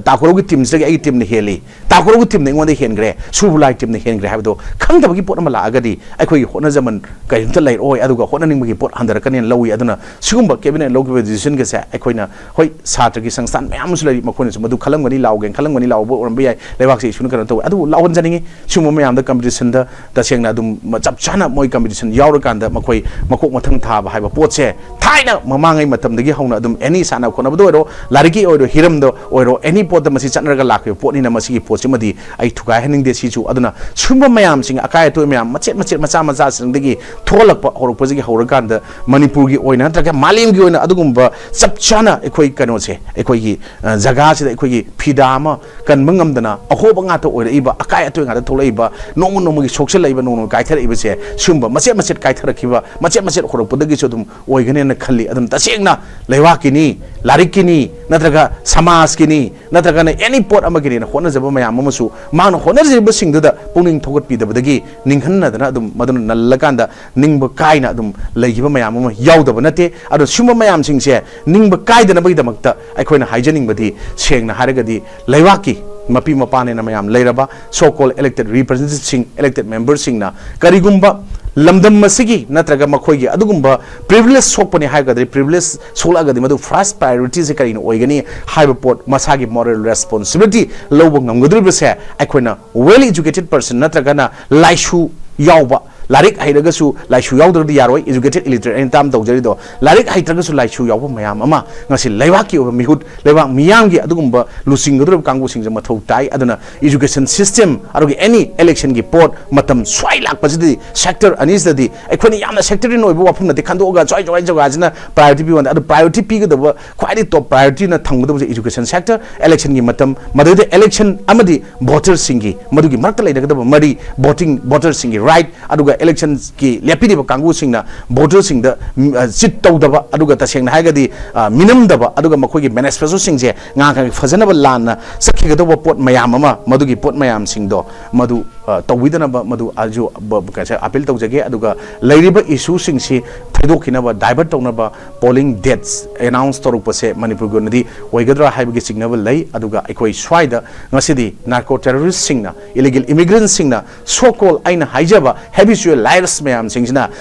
ꯇꯥꯀꯨꯔꯧꯒꯤ teamꯁꯤꯗꯒꯤ ꯑꯩꯒꯤ teamꯅ ꯍꯦꯜꯂꯤ, ꯇꯥꯀꯨꯔꯧꯒꯤ teamꯅ ꯑꯩꯉꯣꯟꯗ ꯍꯦꯟꯈ꯭ꯔꯦ, ꯁꯨꯔꯕꯂꯥꯒꯤ teamꯅ ꯍꯦꯟꯈ꯭ꯔꯦ ꯍꯥꯏꯕꯗꯣ ꯈꯪꯗꯕꯒꯤ ꯄꯣꯠ ꯑꯃ ꯂꯥꯛꯑꯒꯗꯤ ꯑꯩꯈꯣꯏꯒꯤ ꯍꯣꯠꯅꯖꯃꯟ ꯀꯔꯤꯝꯇ ꯂꯩꯔꯛꯑꯣꯏ, ꯑꯗꯨꯒ ꯍꯣꯠꯅꯅꯤꯡꯕꯒꯤ ꯄꯣꯠ ꯍꯟꯊꯔꯛꯀꯅꯤꯅ ꯂꯧꯏ꯫ ꯑꯗꯨꯅ ꯁꯤꯒꯨꯝꯕ cabinetꯅ ꯂꯧꯈꯤꯕ decisionꯒꯁꯦ ꯑꯩꯈꯣꯏꯅ, ꯍꯣꯏ, ꯁꯥꯇ꯭ꯔꯒꯤ ꯁꯪꯁꯊꯥꯟ ꯃꯌꯥꯝ ꯑꯃꯁꯨ ꯂꯩꯔꯤ, ꯃꯈꯣꯏꯅꯁꯨ ꯃꯗꯨ ꯈꯜꯂꯝꯒꯅꯤ, ꯂꯥꯎꯒꯦꯅ ꯈꯜꯂꯝꯒꯅꯤ, ꯂꯥꯎꯕ ꯑꯣꯏꯔꯝꯕ ꯌꯥꯏ, ꯂꯩꯕꯥꯛꯁꯦ ꯏꯁꯨꯅ ꯀꯩꯅꯣ ꯇꯧꯋꯦ, ꯑꯗꯨꯕꯨ ꯂꯥꯎꯍꯟꯖꯅꯤꯡꯉꯤ꯫ ꯁꯤꯒꯨꯝꯕ ꯃꯌꯥꯝꯗ competitionꯗ ꯇꯁꯦꯡꯅ ꯑꯗꯨꯝ ꯆꯞ ꯆꯥꯅ ꯃꯣꯏ competition ꯌꯥꯎꯔꯀꯥꯟꯗ ꯃꯈꯣꯏ ꯃꯀꯣꯛ ꯃꯊꯪ ꯊꯥꯕ ꯍꯥꯏꯕ ꯄꯣꯠꯁꯦ ꯊꯥꯏꯅ ꯃꯃꯥꯡꯉꯩ ꯃꯇꯝꯗꯒꯤ ꯍꯧꯅ ꯑꯗꯨꯝ any ꯁꯥꯟꯅ ꯈꯣꯠꯅꯕꯗ ꯑꯣꯏꯔꯣ, ꯂꯥꯏꯔꯤꯛꯀꯤ ꯑꯣꯏꯔꯣ, ꯍꯤꯔꯝꯗ ꯑꯣꯏꯔꯣ, ꯑꯦꯅꯤ ꯄꯣꯠꯇ ꯃꯁꯤ ꯆꯠꯅꯔꯒ ꯂꯥꯛꯈꯤꯕ ꯄꯣꯠꯅꯤꯅ ꯃꯁꯤꯒꯤ ꯄꯣꯠꯁꯤꯃꯗꯤ ꯑꯩ ꯊꯨꯒꯥꯏꯍꯟꯅꯤꯡꯗꯦ꯫ ꯁꯤꯁꯨ ꯑꯗꯨꯅ ꯁꯨꯝꯕ ꯃꯌꯥꯝꯁꯤꯡ, ꯑꯀꯥꯏ ꯑꯇꯣꯏ ꯃꯌꯥꯝ ꯃꯆꯦꯠ ꯃꯆꯦꯠ ꯃꯆꯥ ꯃꯆꯥꯁꯤꯡꯗꯒꯤ ꯊꯣꯛꯍꯜꯂꯛꯄ ꯍꯧꯔꯛꯄꯁꯤꯒꯤ ꯍꯧꯔꯀꯥꯟꯗ ꯃꯅꯤꯄꯨꯔꯒꯤ ꯑꯣꯏꯅ ꯅꯠꯇ꯭ꯔꯒ ꯃꯥꯂꯦꯝꯒꯤ ꯑꯣꯏꯅ ꯑꯗꯨꯒꯨꯝꯕ ꯆꯞ ꯆꯥꯅ ꯑꯩꯈꯣꯏ ꯀꯩꯅꯣꯁꯦ, ꯑꯩꯈꯣꯏꯒꯤ ꯑ, ꯖꯒꯥꯁꯤꯗ ꯑꯩꯈꯣꯏꯒꯤ ꯐꯤꯗꯥ ꯑꯃ ꯀꯟꯕ ꯉꯝꯗꯅ ꯑꯍꯣꯕ ꯉꯥꯛꯇ ꯑꯣꯏꯔꯛꯏꯕ, ꯑꯀꯥꯏ ꯑꯇꯣꯏ ꯉꯥꯛꯇ ꯊꯣꯛꯂꯛꯏꯕ, ꯅꯣꯡꯃ ꯅꯣꯡꯃꯒꯤ ꯁꯣꯛꯆꯜꯂꯛꯏꯕ, ꯅꯣꯡꯃ ꯅꯣꯡꯃꯒꯤ ꯀꯥꯏꯊꯔꯛꯏꯕꯁꯦ, ꯁꯤꯒꯨꯝꯕ ꯃꯆꯦꯠ ꯃꯆꯦꯠ ꯀꯥꯏꯊꯔꯛꯈꯤꯕ, ꯃꯆꯦꯠ ꯃꯆꯦꯠ ꯍꯧꯔꯛꯄꯗꯒꯤꯁꯨ ꯑꯗꯨꯝ ꯑꯣꯏꯒꯅꯦꯅ ꯈꯜꯂꯤ꯫ ꯑꯗꯨꯝ ꯇꯁꯦꯡꯅ ꯂꯩꯕꯥꯛꯀꯤꯅꯤ, ꯂꯥꯏꯔꯤꯛꯀꯤꯅꯤ, ꯅꯠꯇ꯭ꯔꯒ ꯁꯃꯥꯖꯀꯤꯅꯤ, ꯅꯠꯇ꯭ꯔꯒꯅ ꯑꯦꯅꯤ ꯄꯣꯠ ꯑꯃꯒꯤꯅꯦꯅ ꯍꯣꯠꯅꯖꯕ ꯃꯌꯥꯝ ꯑꯃꯁꯨ ꯃꯍꯥꯛꯅ ꯍꯣꯠꯅꯖꯔꯤꯕꯁꯤꯡꯗꯨꯗ ꯄꯨꯛꯅꯤꯡ ꯊꯧꯒꯠꯄꯤꯗꯕꯗꯒꯤ ꯅꯤꯡꯍꯟꯅꯗꯅ ꯑꯗꯨꯝ ꯃꯗꯨꯅ ꯅꯜꯂꯀꯥꯟꯗ ꯅꯤꯡꯕ ꯀꯥꯏꯅ ꯑꯗꯨꯝ ꯂꯩꯈꯤꯕ ꯃꯌꯥꯝ ꯑꯃ ꯌꯥꯎꯗꯕ ꯅꯠꯇꯦ꯫ ꯑꯗꯣ ꯁꯤꯒꯨꯝꯕ ꯃꯌꯥꯝꯁꯤꯡꯁꯦ ꯅꯤꯡꯕ ꯀꯥꯏꯗꯅꯕꯒꯤꯗꯃꯛꯇ ꯑꯩꯈꯣꯏꯅ ꯍꯥꯏꯖꯅꯤꯡꯕꯗꯤ, ꯁꯦꯡꯅ ꯍꯥꯏꯔꯒꯗꯤ, ꯂꯩꯕꯥꯛꯀꯤ ꯃꯄꯤ ꯃꯄꯥꯅꯦꯅ ꯃꯌꯥꯝ ꯂꯩꯔꯕ so called elected representativeꯁꯤꯡ, elected memberꯁꯤꯡꯅ ꯀꯔꯤꯒꯨꯝꯕ ꯂꯝꯗꯝ ꯑꯁꯤꯒꯤ ꯅꯠꯇ꯭ꯔꯒ ꯃꯈꯣꯏꯒꯤ ꯑꯗꯨꯒꯨꯝꯕ privilege ꯁꯣꯛꯄꯅꯤ ꯍꯥꯏꯔꯒꯗꯤ, privilege ꯁꯣꯛꯂꯛꯑꯒꯗꯤ ꯃꯗꯨ first priorityꯁꯦ ꯀꯔꯤꯅ ꯑꯣꯏꯒꯅꯤ ꯍꯥꯏꯕ ꯄꯣꯠ, ꯃꯁꯥꯒꯤ moral responsibility ꯂꯧꯕ ꯉꯝꯒꯗꯧꯔꯤꯕꯁꯦ ꯑꯩꯈꯣꯏꯅ well educated person ꯅꯠꯇ꯭ꯔꯒꯅ ꯂꯥꯏꯁꯨ ꯌꯥꯎꯕ, ꯂꯥꯏꯔꯤꯛ ꯍꯩꯔꯒꯁꯨ ꯂꯥꯏꯁꯨ ꯌꯥꯎꯗ꯭ꯔꯗꯤ ꯌꯥꯔꯣꯏ, educated illiterate ꯑꯩꯅ term ꯇꯧꯖꯔꯤꯗꯣ, ꯂꯥꯏꯔꯤꯛ ꯍꯩꯇ꯭ꯔꯒꯁꯨ ꯂꯥꯏꯁꯨ ꯌꯥꯎꯕ ꯃꯌꯥꯝ ꯑꯃ ꯉꯁꯤ ꯂꯩꯕꯥꯛꯀꯤ ꯑꯣꯏꯕ ꯃꯤꯍꯨꯠ, ꯂꯩꯕꯥꯛ ꯃꯤꯌꯥꯝꯒꯤ ꯑꯗꯨꯒꯨꯝꯕ ꯂꯨꯆꯤꯡꯒꯗꯧꯔꯤꯕ ꯀꯥꯡꯕꯨꯁꯤꯡꯁꯦ ꯃꯊꯧ ꯇꯥꯏ꯫ ꯑꯗꯨꯅ education system, ꯑꯗꯨꯒ any electionꯒꯤ ꯄꯣꯠ ꯃꯇꯝ ꯁ꯭ꯋꯥꯏ ꯂꯥꯛꯄꯁꯤꯗꯤ sector ꯑꯅꯤꯁꯤꯗꯗꯤ ꯑꯩꯈꯣꯏꯅ ꯌꯥꯝꯅ sectoral ꯑꯣꯏꯕ ꯋꯥꯐꯝ ꯅꯠꯇꯦ ꯈꯟꯗꯣꯛꯑꯒ ꯁ꯭ꯋꯥꯏ ꯖꯒꯥ ꯖꯒꯥꯁꯤꯅ priority ꯄꯤꯕ ꯋꯥꯅꯤ꯫ ꯑꯗꯨ priority ꯄꯤꯒꯗꯕ, ꯈ꯭ꯋꯥꯏꯗꯒꯤ top priorityꯅ ꯊꯝꯒꯗꯕꯁꯦ education sector, electionꯒꯤ ꯃꯇꯝ, ꯃꯗꯨꯗ election ꯑꯃꯗꯤ voterꯁꯤꯡꯒꯤ ꯃꯗꯨꯒꯤ ꯃꯔꯛꯇ ꯂꯩꯔꯒꯗꯕ ꯃꯔꯤ, voting, voterꯁꯤꯡꯒꯤ right, ꯑꯗꯨꯒ electionꯒꯤ ꯂꯦꯞꯄꯤꯔꯤꯕ ꯀꯥꯡꯕꯨꯁꯤꯡꯅ voterꯁꯤꯡꯗ, ꯎꯝ, ꯑ, cheat ꯇꯧꯗꯕ, ꯑꯗꯨꯒ ꯇꯁꯦꯡꯅ ꯍꯥꯏꯔꯒꯗꯤ, ꯑ, ꯃꯤꯅꯝꯗꯕ, ꯑꯗꯨꯒ ꯃꯈꯣꯏꯒꯤ manifestoꯁꯤꯡꯁꯦ ꯉꯥꯡ ꯐꯖꯅꯕ ꯂꯥꯟꯅ ꯆꯠꯈꯤꯒꯗꯧꯕ ꯄꯣꯠ ꯃꯌꯥꯝ ꯑꯃ, ꯃꯗꯨꯒꯤ ꯄꯣꯠ ꯃꯌꯥꯝꯁꯤꯡꯗꯣ ꯃꯗꯨ, ꯑ, ꯇꯧꯕꯤꯗꯅꯕ ꯃꯗꯨ ꯑꯩꯁꯨ ꯕ-, ꯕ-, ꯀꯩꯁꯦ appeal ꯇꯧꯖꯒꯦ꯫ ꯑꯗꯨꯒ ꯂꯩꯔꯤꯕ issueꯁꯤꯡꯁꯤ ꯊꯩꯗꯣꯛꯈꯤꯅꯕ, divert ꯇꯧꯅꯕ polling dates announce ꯇꯧꯔꯛꯄꯁꯦ ꯃꯅꯤꯄꯨꯔꯒꯤ ꯑꯣꯏꯅꯗꯤ ꯑꯣꯏꯒꯗ꯭ꯔꯥ ꯍꯥꯏꯕꯒꯤ ꯆꯤꯡꯅꯕ ꯂꯩ꯫ ꯑꯗꯨꯒ ꯑꯩꯈꯣꯏ ꯁ꯭ꯋꯥꯏꯗ ꯉꯁꯤꯗꯤ narco terroristꯁꯤꯡꯅ, illegal immigrantꯁꯤꯡꯅ so called ꯑꯩꯅ ꯍꯥꯏꯖꯕ habitual ꯂꯥꯏꯔꯁ ꯃꯌꯥꯝꯁꯤꯡꯁꯤꯅ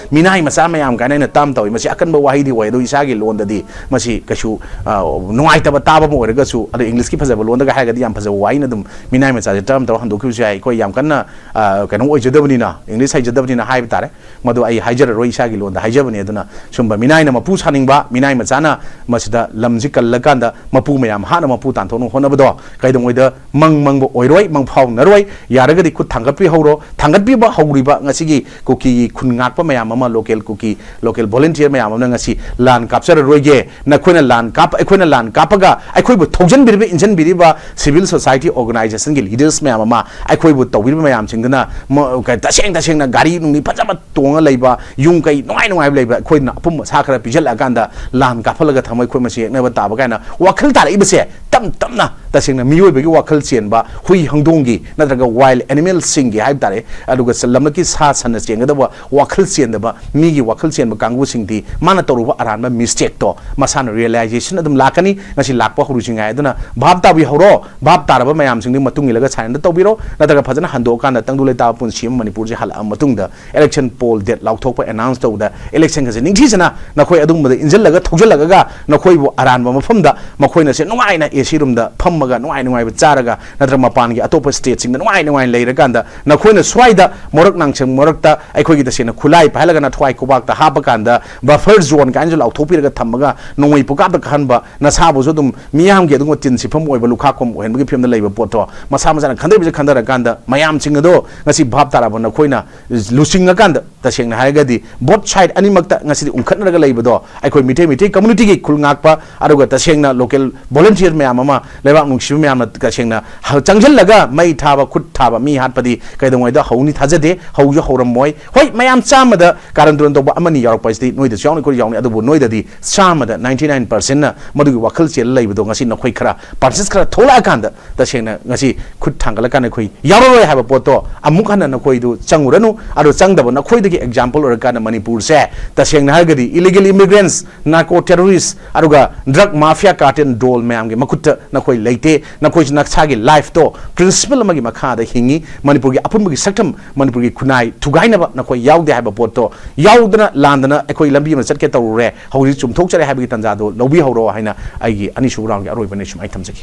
ꯃꯤꯅꯥꯏ ꯃꯆꯥ ꯃꯌꯥꯝ ꯀꯥꯏꯅ ꯑꯩꯅ ꯇꯥꯝ ꯇꯧꯏ꯫ ꯃꯁꯤ ꯑꯀꯟꯕ ꯋꯥꯍꯩꯗꯤ ꯑꯣꯏ, ꯑꯗꯨ ꯏꯁꯥꯒꯤ ꯂꯣꯟꯗꯗꯤ ꯃꯁꯤ ꯀꯩꯁꯨ, ꯑ, ꯅꯨꯡꯉꯥꯏꯇꯕ ꯇꯥꯕ ꯑꯃ ꯑꯣꯏꯔꯒꯁꯨ, ꯑꯗꯣ ꯏꯪꯂꯤꯁꯀꯤ ꯐꯖꯕ ꯂꯣꯟꯗꯒ ꯍꯥꯏꯔꯒꯗꯤ ꯌꯥꯝ ꯐꯖꯕ ꯋꯥꯍꯩꯅ ꯑꯗꯨꯝ ꯃꯤꯅꯥꯏ ꯃꯆꯥꯁꯦ ꯇꯥꯝ ꯇꯧꯔ ꯍꯟꯗꯣꯛꯈꯤꯕꯁꯨ ꯌꯥꯏ꯫ ꯑꯩꯈꯣꯏ ꯌꯥꯝ ꯀꯟꯅ, ꯑ, ꯀꯩꯅꯣ ꯑꯣꯏꯖꯗꯕꯅꯤꯅ, ꯏꯪꯂꯤꯁ ꯍꯩꯖꯗꯕꯅꯤꯅ ꯍꯥꯏꯕ ꯇꯥꯔꯦ꯫ ꯃꯗꯨ ꯑꯩ ꯍꯥꯏꯖꯔꯔꯣꯏ, ꯏꯁꯥꯒꯤ ꯂꯣꯟꯗ ꯍꯥꯏꯖꯕꯅꯤ꯫ ꯑꯗꯨꯅ ꯁꯨꯝꯕ ꯃꯤꯅꯥꯏꯅ ꯃꯄꯨ ꯁꯥꯅꯤꯡꯕ, ꯃꯤꯅꯥꯏ ꯃꯆꯥꯅ ꯃꯁꯤꯗ ꯂꯝꯁꯤ ꯀꯜꯂꯀꯥꯟꯗ ꯃꯄꯨ ꯃꯌꯥꯝ ꯍꯥꯠꯅ ꯃꯄꯨ ꯇꯥꯟꯊꯣꯛꯅꯕ ꯍꯣꯠꯅꯕꯗꯣ ꯀꯩꯗꯧꯉꯩꯗ ꯃꯪ ꯃꯪꯕ ꯑꯣꯏꯔꯣꯏ, ꯃꯪꯐꯥꯎꯅꯔꯣꯏ꯫ ꯌꯥꯔꯒꯗꯤ ꯈꯨꯠ ꯊꯥꯡꯒꯠꯄꯤꯍꯧꯔꯣ꯫ ꯊꯥꯡꯒꯠꯄꯤꯕ ꯍꯧꯔꯤꯕ ꯉꯁꯤꯒꯤ ꯀꯨꯀꯤꯒꯤ ꯈꯨꯟ ꯉꯥꯛꯄ ꯃꯌꯥꯝ ꯑꯃ, ꯂꯣꯀꯦꯜ ꯀꯨꯀꯤ, ꯂꯣꯀꯦꯜ ꯚꯣꯂꯨꯟꯇꯤꯌꯔ ꯃꯌꯥꯝ ꯑꯃꯅ ꯉꯁꯤ ꯂꯥꯟ ꯀꯥꯞꯆꯔꯔꯣꯏꯒꯦ, ꯅꯈꯣꯏꯅ ꯂꯥꯟ ꯀꯥꯞ-, ꯑꯩꯈꯣꯏꯅ ꯂꯥꯟ ꯀꯥꯞꯄꯒ ꯑꯩꯈꯣꯏꯕꯨ ꯊꯧꯖꯤꯟꯕꯤꯔꯤꯕ, ꯏꯟꯖꯟꯕꯤꯔꯤꯕ ꯁꯤꯚꯤꯜ ꯁꯣꯁꯥꯏꯇꯤ ꯑꯣꯔꯒꯅꯥꯏꯖꯦꯁꯟꯒꯤ ꯂꯤꯗꯔꯁ ꯃꯌꯥꯝ ꯑꯃ, ꯑꯩꯈꯣꯏꯕꯨ ꯇꯧꯕꯤꯔꯤꯕ ꯃꯌꯥꯝꯁꯤꯡꯗꯨꯅ ꯃ-, ꯀ-, ꯇꯁꯦꯡ ꯇꯁꯦꯡꯅ ꯒꯥꯔꯤ ꯅꯨꯡꯂꯤ ꯐꯖꯕ ꯇꯣꯡꯉ ꯂꯩꯕ, ꯌꯨꯝ ꯀꯩ ꯅꯨꯡꯉꯥꯏ ꯅꯨꯡꯉꯥꯏꯕ ꯂꯩꯕ, ꯑꯩꯈꯣꯏꯅ ꯑꯄꯨꯝꯕ ꯁꯥ ꯈꯔ ꯄꯤꯖꯜꯂꯛꯑꯀꯥꯟꯗ ꯂꯥꯟ ꯀꯥꯞꯍꯜꯂꯒ ꯊꯝꯃ ꯑꯩꯈꯣꯏ ꯃꯁꯤ ꯌꯦꯛꯅꯕ ꯇꯥꯕ ꯀꯥꯏꯅ ꯋꯥꯈꯜ ꯇꯥꯔꯛꯏꯕꯁꯦ, ꯇꯞ ꯇꯞꯅ ꯇꯁꯦꯡꯅ ꯃꯤꯑꯣꯏꯕꯒꯤ ꯋꯥꯈꯜ ꯆꯦꯟꯕ, ꯍꯨꯏ ꯍꯧꯗꯣꯡꯒꯤ ꯅꯠꯇ꯭ꯔꯒ ꯋꯥꯏꯜ ꯑꯦꯅꯤꯃꯦꯜꯁꯤꯡꯒꯤ ꯍꯥꯏꯕ ꯇꯥꯔꯦ, ꯑꯗꯨꯒ ꯂꯝꯂꯛꯀꯤ ꯁꯥ ꯁꯟꯅ ꯆꯦꯟꯒꯗꯕ ꯋꯥꯈꯜ ꯆꯦꯟꯗꯕ, ꯃꯤꯒꯤ ꯋꯥꯈꯜ ꯆꯦꯟꯕ ꯀꯥꯡꯕꯨꯁꯤꯡꯗꯤ ꯃꯥꯅ ꯇꯧꯔꯨꯕ ꯑꯔꯥꯟꯕ ꯃꯤꯁꯇꯦꯛꯇꯣ ꯃꯁꯥꯅ ꯔꯤꯌꯦꯂꯥꯏꯖꯦꯁꯟ ꯑꯗꯨꯝ ꯂꯥꯛꯀꯅꯤ꯫ ꯉꯁꯤ ꯂꯥꯛꯄ ꯍꯧꯔꯨꯁꯤꯉꯥꯏ꯫ ꯑꯗꯨꯅ ꯚꯥꯞ ꯇꯥꯕꯤꯍꯧꯔꯣ꯫ ꯚꯥꯞ ꯇꯥꯔꯕ ꯃꯌꯥꯝꯁꯤꯡꯗꯨꯒꯤ ꯃꯇꯨꯡ ꯏꯜꯂꯒ ꯁꯥꯏꯟ ꯑꯗꯨ ꯇꯧꯕꯤꯔꯣ, ꯅꯠꯇ꯭ꯔꯒ ꯐꯖꯅ ꯍꯟꯗꯣꯛꯑꯀꯥꯟꯗ ꯇꯪꯗꯨ ꯂꯩꯇꯥꯕ ꯄꯨꯟꯁꯤ ꯑꯃ ꯃꯅꯤꯄꯨꯔꯁꯦ ꯍꯜꯂꯛꯑ ꯃꯇꯨꯡꯗ ꯏꯂꯦꯛꯁꯟ ꯄꯣꯜ ꯗꯦꯠ ꯂꯥꯎꯊꯣꯛꯄ ꯑꯦꯅꯥꯎꯟꯁ ꯇꯧꯕꯗ ꯏꯂꯦꯛꯁꯟꯒꯁꯦ ꯅꯤꯡꯊꯤꯖꯅ ꯅꯈꯣꯏ ꯑꯗꯨꯒꯨꯝꯕꯗ ꯏꯟꯁꯤꯜꯂꯒ ꯊꯧꯖꯤꯜꯂꯒ ꯅꯈꯣꯏꯕꯨ ꯑꯔꯥꯟꯕ ꯃꯐꯝꯗ ꯃꯈꯣꯏꯅꯁꯦ ꯅꯨꯡꯉꯥꯏꯅ ꯑꯦ ꯁꯤ ꯔꯨꯝꯗ ꯐꯝꯃꯒ ꯅꯨꯡꯉꯥꯏ ꯅꯨꯡꯉꯥꯏꯕ ꯆꯥꯔꯒ ꯅꯠꯇ꯭ꯔꯒ ꯃꯄꯥꯟꯒꯤ ꯑꯇꯣꯞꯄ ꯁ꯭ꯇꯦꯠꯁꯤꯡꯗ ꯅꯨꯡꯉꯥꯏ ꯅꯨꯡꯉꯥꯏꯅ ꯂꯩꯔꯀꯥꯟꯗ ꯅꯈꯣꯏꯅ ꯁ꯭ꯋꯥꯏꯗ ꯃꯔꯛ ꯅꯥꯡꯁꯪ ꯃꯔꯛꯇ ꯑꯩꯈꯣꯏꯒꯤ ꯇꯁꯦꯡꯅ ꯈꯨꯠꯂꯥꯏ ꯄꯥꯏꯍꯜꯂꯒ ꯅꯊ꯭ꯋꯥꯏ ꯈꯨꯕꯥꯛꯇ ꯍꯥꯞꯄꯀꯥꯟꯗ ꯕꯐꯔ ꯖꯣꯟ ꯀꯥꯏꯅꯁꯨ ꯂꯥꯎꯊꯣꯛꯄꯤꯔꯒ ꯊꯝꯃꯒ ꯅꯣꯡꯃꯩ ꯄꯨꯀꯥꯞꯇ ꯀꯥꯞꯍꯟꯕ, ꯅꯁꯥꯕꯨꯁꯨ ꯑꯗꯨꯝ ꯃꯤꯌꯥꯝꯒꯤ ꯑꯗꯨꯒꯨꯝꯕ ꯇꯤꯟ ꯁꯤꯐꯝ ꯑꯣꯏꯕ ꯂꯨꯈꯥꯛꯐꯝ ꯑꯣꯏꯍꯟꯕꯒꯤ ꯐꯤꯕꯝꯗ ꯂꯩꯕ ꯄꯣꯠꯇꯣ ꯃꯁꯥ ꯃꯁꯥꯅ ꯈꯟꯊꯔꯤꯕꯁꯦ ꯈꯟꯊꯔꯀꯥꯟꯗ ꯃꯌꯥꯝꯁꯤꯡ ꯑꯗꯣ ꯉꯁꯤ ꯚꯥꯞ ꯇꯥꯔꯕ ꯅꯈꯣꯏꯅ ꯂꯨꯆꯤꯡꯉꯀꯥꯟꯗ ꯇꯁꯦꯡꯅ ꯍꯥꯏꯔꯒꯗꯤ ꯕꯣꯠ ꯁꯥꯏꯠ ꯑꯅꯤꯃꯛꯇ ꯉꯁꯤꯗꯤ ꯎꯪꯈꯠꯅꯔꯒ ꯂꯩꯕꯗꯣ ꯑꯩꯈꯣꯏ ꯃꯤꯇꯩ ꯃꯤꯇꯩ ꯀꯝꯃꯨꯅꯤꯇꯤꯒꯤ ꯈꯨꯜ ꯉꯥꯛꯄ ꯑꯗꯨꯒ ꯇꯁꯦꯡꯅ ꯂꯣꯀꯦꯜ ꯚꯣꯂꯨꯟꯇꯤꯌꯔ ꯃꯌꯥꯝ ꯑꯃ ꯂꯩꯕꯥꯛ ꯅꯨꯡꯁꯤꯕ ꯃꯌꯥꯝꯅ ꯇꯁꯦꯡꯅ ꯍ-, ꯆꯪꯁꯤꯜꯂꯒ ꯃꯩ ꯊꯥꯕ, ꯈꯨꯠ ꯊꯥꯕ, ꯃꯤ ꯍꯥꯠꯄꯗꯤ ꯀꯩꯗꯧꯉꯩꯗ ꯍꯧꯅꯤ ꯊꯥꯖꯗꯦ, ꯍꯧꯁꯨ ꯍꯧꯔꯝꯃꯣꯏ꯫ ꯍꯣꯏ, ꯃꯌꯥꯝ ꯆꯥꯝꯃꯗ ꯀꯥꯔꯟ ꯇꯨꯔꯟ ꯇꯧꯕ ꯑꯃꯅꯤ ꯌꯥꯎꯔꯛꯄ ꯍꯥꯏꯁꯤꯗꯤ ꯅꯣꯏꯗꯁꯨ ꯌꯥꯎꯅꯤ, ꯑꯩꯈꯣꯏꯁꯨ ꯌꯥꯎꯅꯤ, ꯑꯗꯨꯕꯨ ꯅꯣꯏꯗꯗꯤ ꯆꯥꯝꯃꯗ ninety nine percent ꯅ ꯃꯗꯨꯒꯤ ꯋꯥꯈꯜ ꯆꯦꯜꯂ ꯂꯩꯕꯗꯣ ꯉꯁꯤ ꯅꯈꯣꯏ ꯈꯔ ꯄꯥꯔꯁꯦꯟꯁ ꯈꯔ ꯊꯣꯛꯂꯛꯑꯀꯥꯟꯗ ꯇꯁꯦꯡꯅ ꯉꯁꯤ ꯈꯨꯠ ꯊꯥꯡꯒꯠꯂꯀꯥꯟꯗ ꯑꯩꯈꯣꯏ ꯌꯥꯎꯔꯔꯣꯏ ꯍꯥꯏꯕ ꯄꯣꯠꯇꯣ ꯑꯃꯨꯛ ꯍꯟꯅ ꯅꯈꯣꯏꯗꯨ ꯆꯪꯉꯨꯔꯅꯨ꯫ ꯑꯗꯣ ꯆꯪꯗꯕ ꯅꯈꯣꯏꯗꯒꯤ ꯑꯦꯛꯖꯥꯝꯄꯜ ꯑꯣꯏꯔꯀꯥꯟꯗ ꯃꯅꯤꯄꯨꯔꯁꯦ ꯇꯁꯦꯡꯅ ꯍꯥꯏꯔꯒꯗꯤ ꯏꯂꯤꯒꯦꯜ ꯏꯃꯤꯒ꯭ꯔꯦꯟꯁ, ꯅꯥꯔꯀꯣ ꯇꯦꯔꯣꯔꯤꯁ, ꯑꯗꯨꯒ ꯗ꯭ꯔꯒ ꯃꯥꯐꯤꯌꯥ ꯀꯥꯔꯇꯦꯜ ꯗꯣꯜ ꯃꯌꯥꯝꯒꯤ ꯃꯈꯨꯠ ꯅꯈꯣꯏ ꯂꯩꯇꯦ꯫ ꯅꯈꯣꯏꯁꯨ ꯅꯁꯥꯒꯤ ꯂꯥꯏꯐꯇꯣ ꯄ꯭ꯔꯤꯟꯁꯤꯄꯜ ꯑꯃꯒꯤ ꯃꯈꯥꯗ ꯍꯤꯡꯉꯤ꯫ ꯃꯅꯤꯄꯨꯔꯒꯤ ꯑꯄꯨꯟꯕꯒꯤ ꯁꯛꯇꯝ, ꯃꯅꯤꯄꯨꯔꯒꯤ ꯈꯨꯟꯅꯥꯏ ꯊꯨꯒꯥꯏꯅꯕ ꯅꯈꯣꯏ ꯌꯥꯎꯗꯦ ꯍꯥꯏꯕ ꯄꯣꯠꯇꯣ ꯌꯥꯎꯗꯅ ꯂꯥꯟꯗꯅ ꯑꯩꯈꯣꯏ ꯂꯝꯕꯤ ꯑꯃ ꯆꯠꯀꯦ ꯇꯧꯔꯨꯔꯦ, ꯍꯧꯖꯤꯛ ꯆꯨꯝꯊꯣꯛꯆꯔꯦ ꯍꯥꯏꯕꯒꯤ ꯇꯥꯟꯖꯥꯗꯣ ꯂꯧꯕꯤꯍꯧꯔꯣ ꯍꯥꯏꯅ ꯑꯩꯒꯤ ꯑꯅꯤꯁꯨꯕ ꯔꯥꯎꯟꯒꯤ ꯑꯔꯣꯏꯕꯅꯤ ꯁꯨꯝ ꯑꯩ ꯊꯝꯖꯒꯦ꯫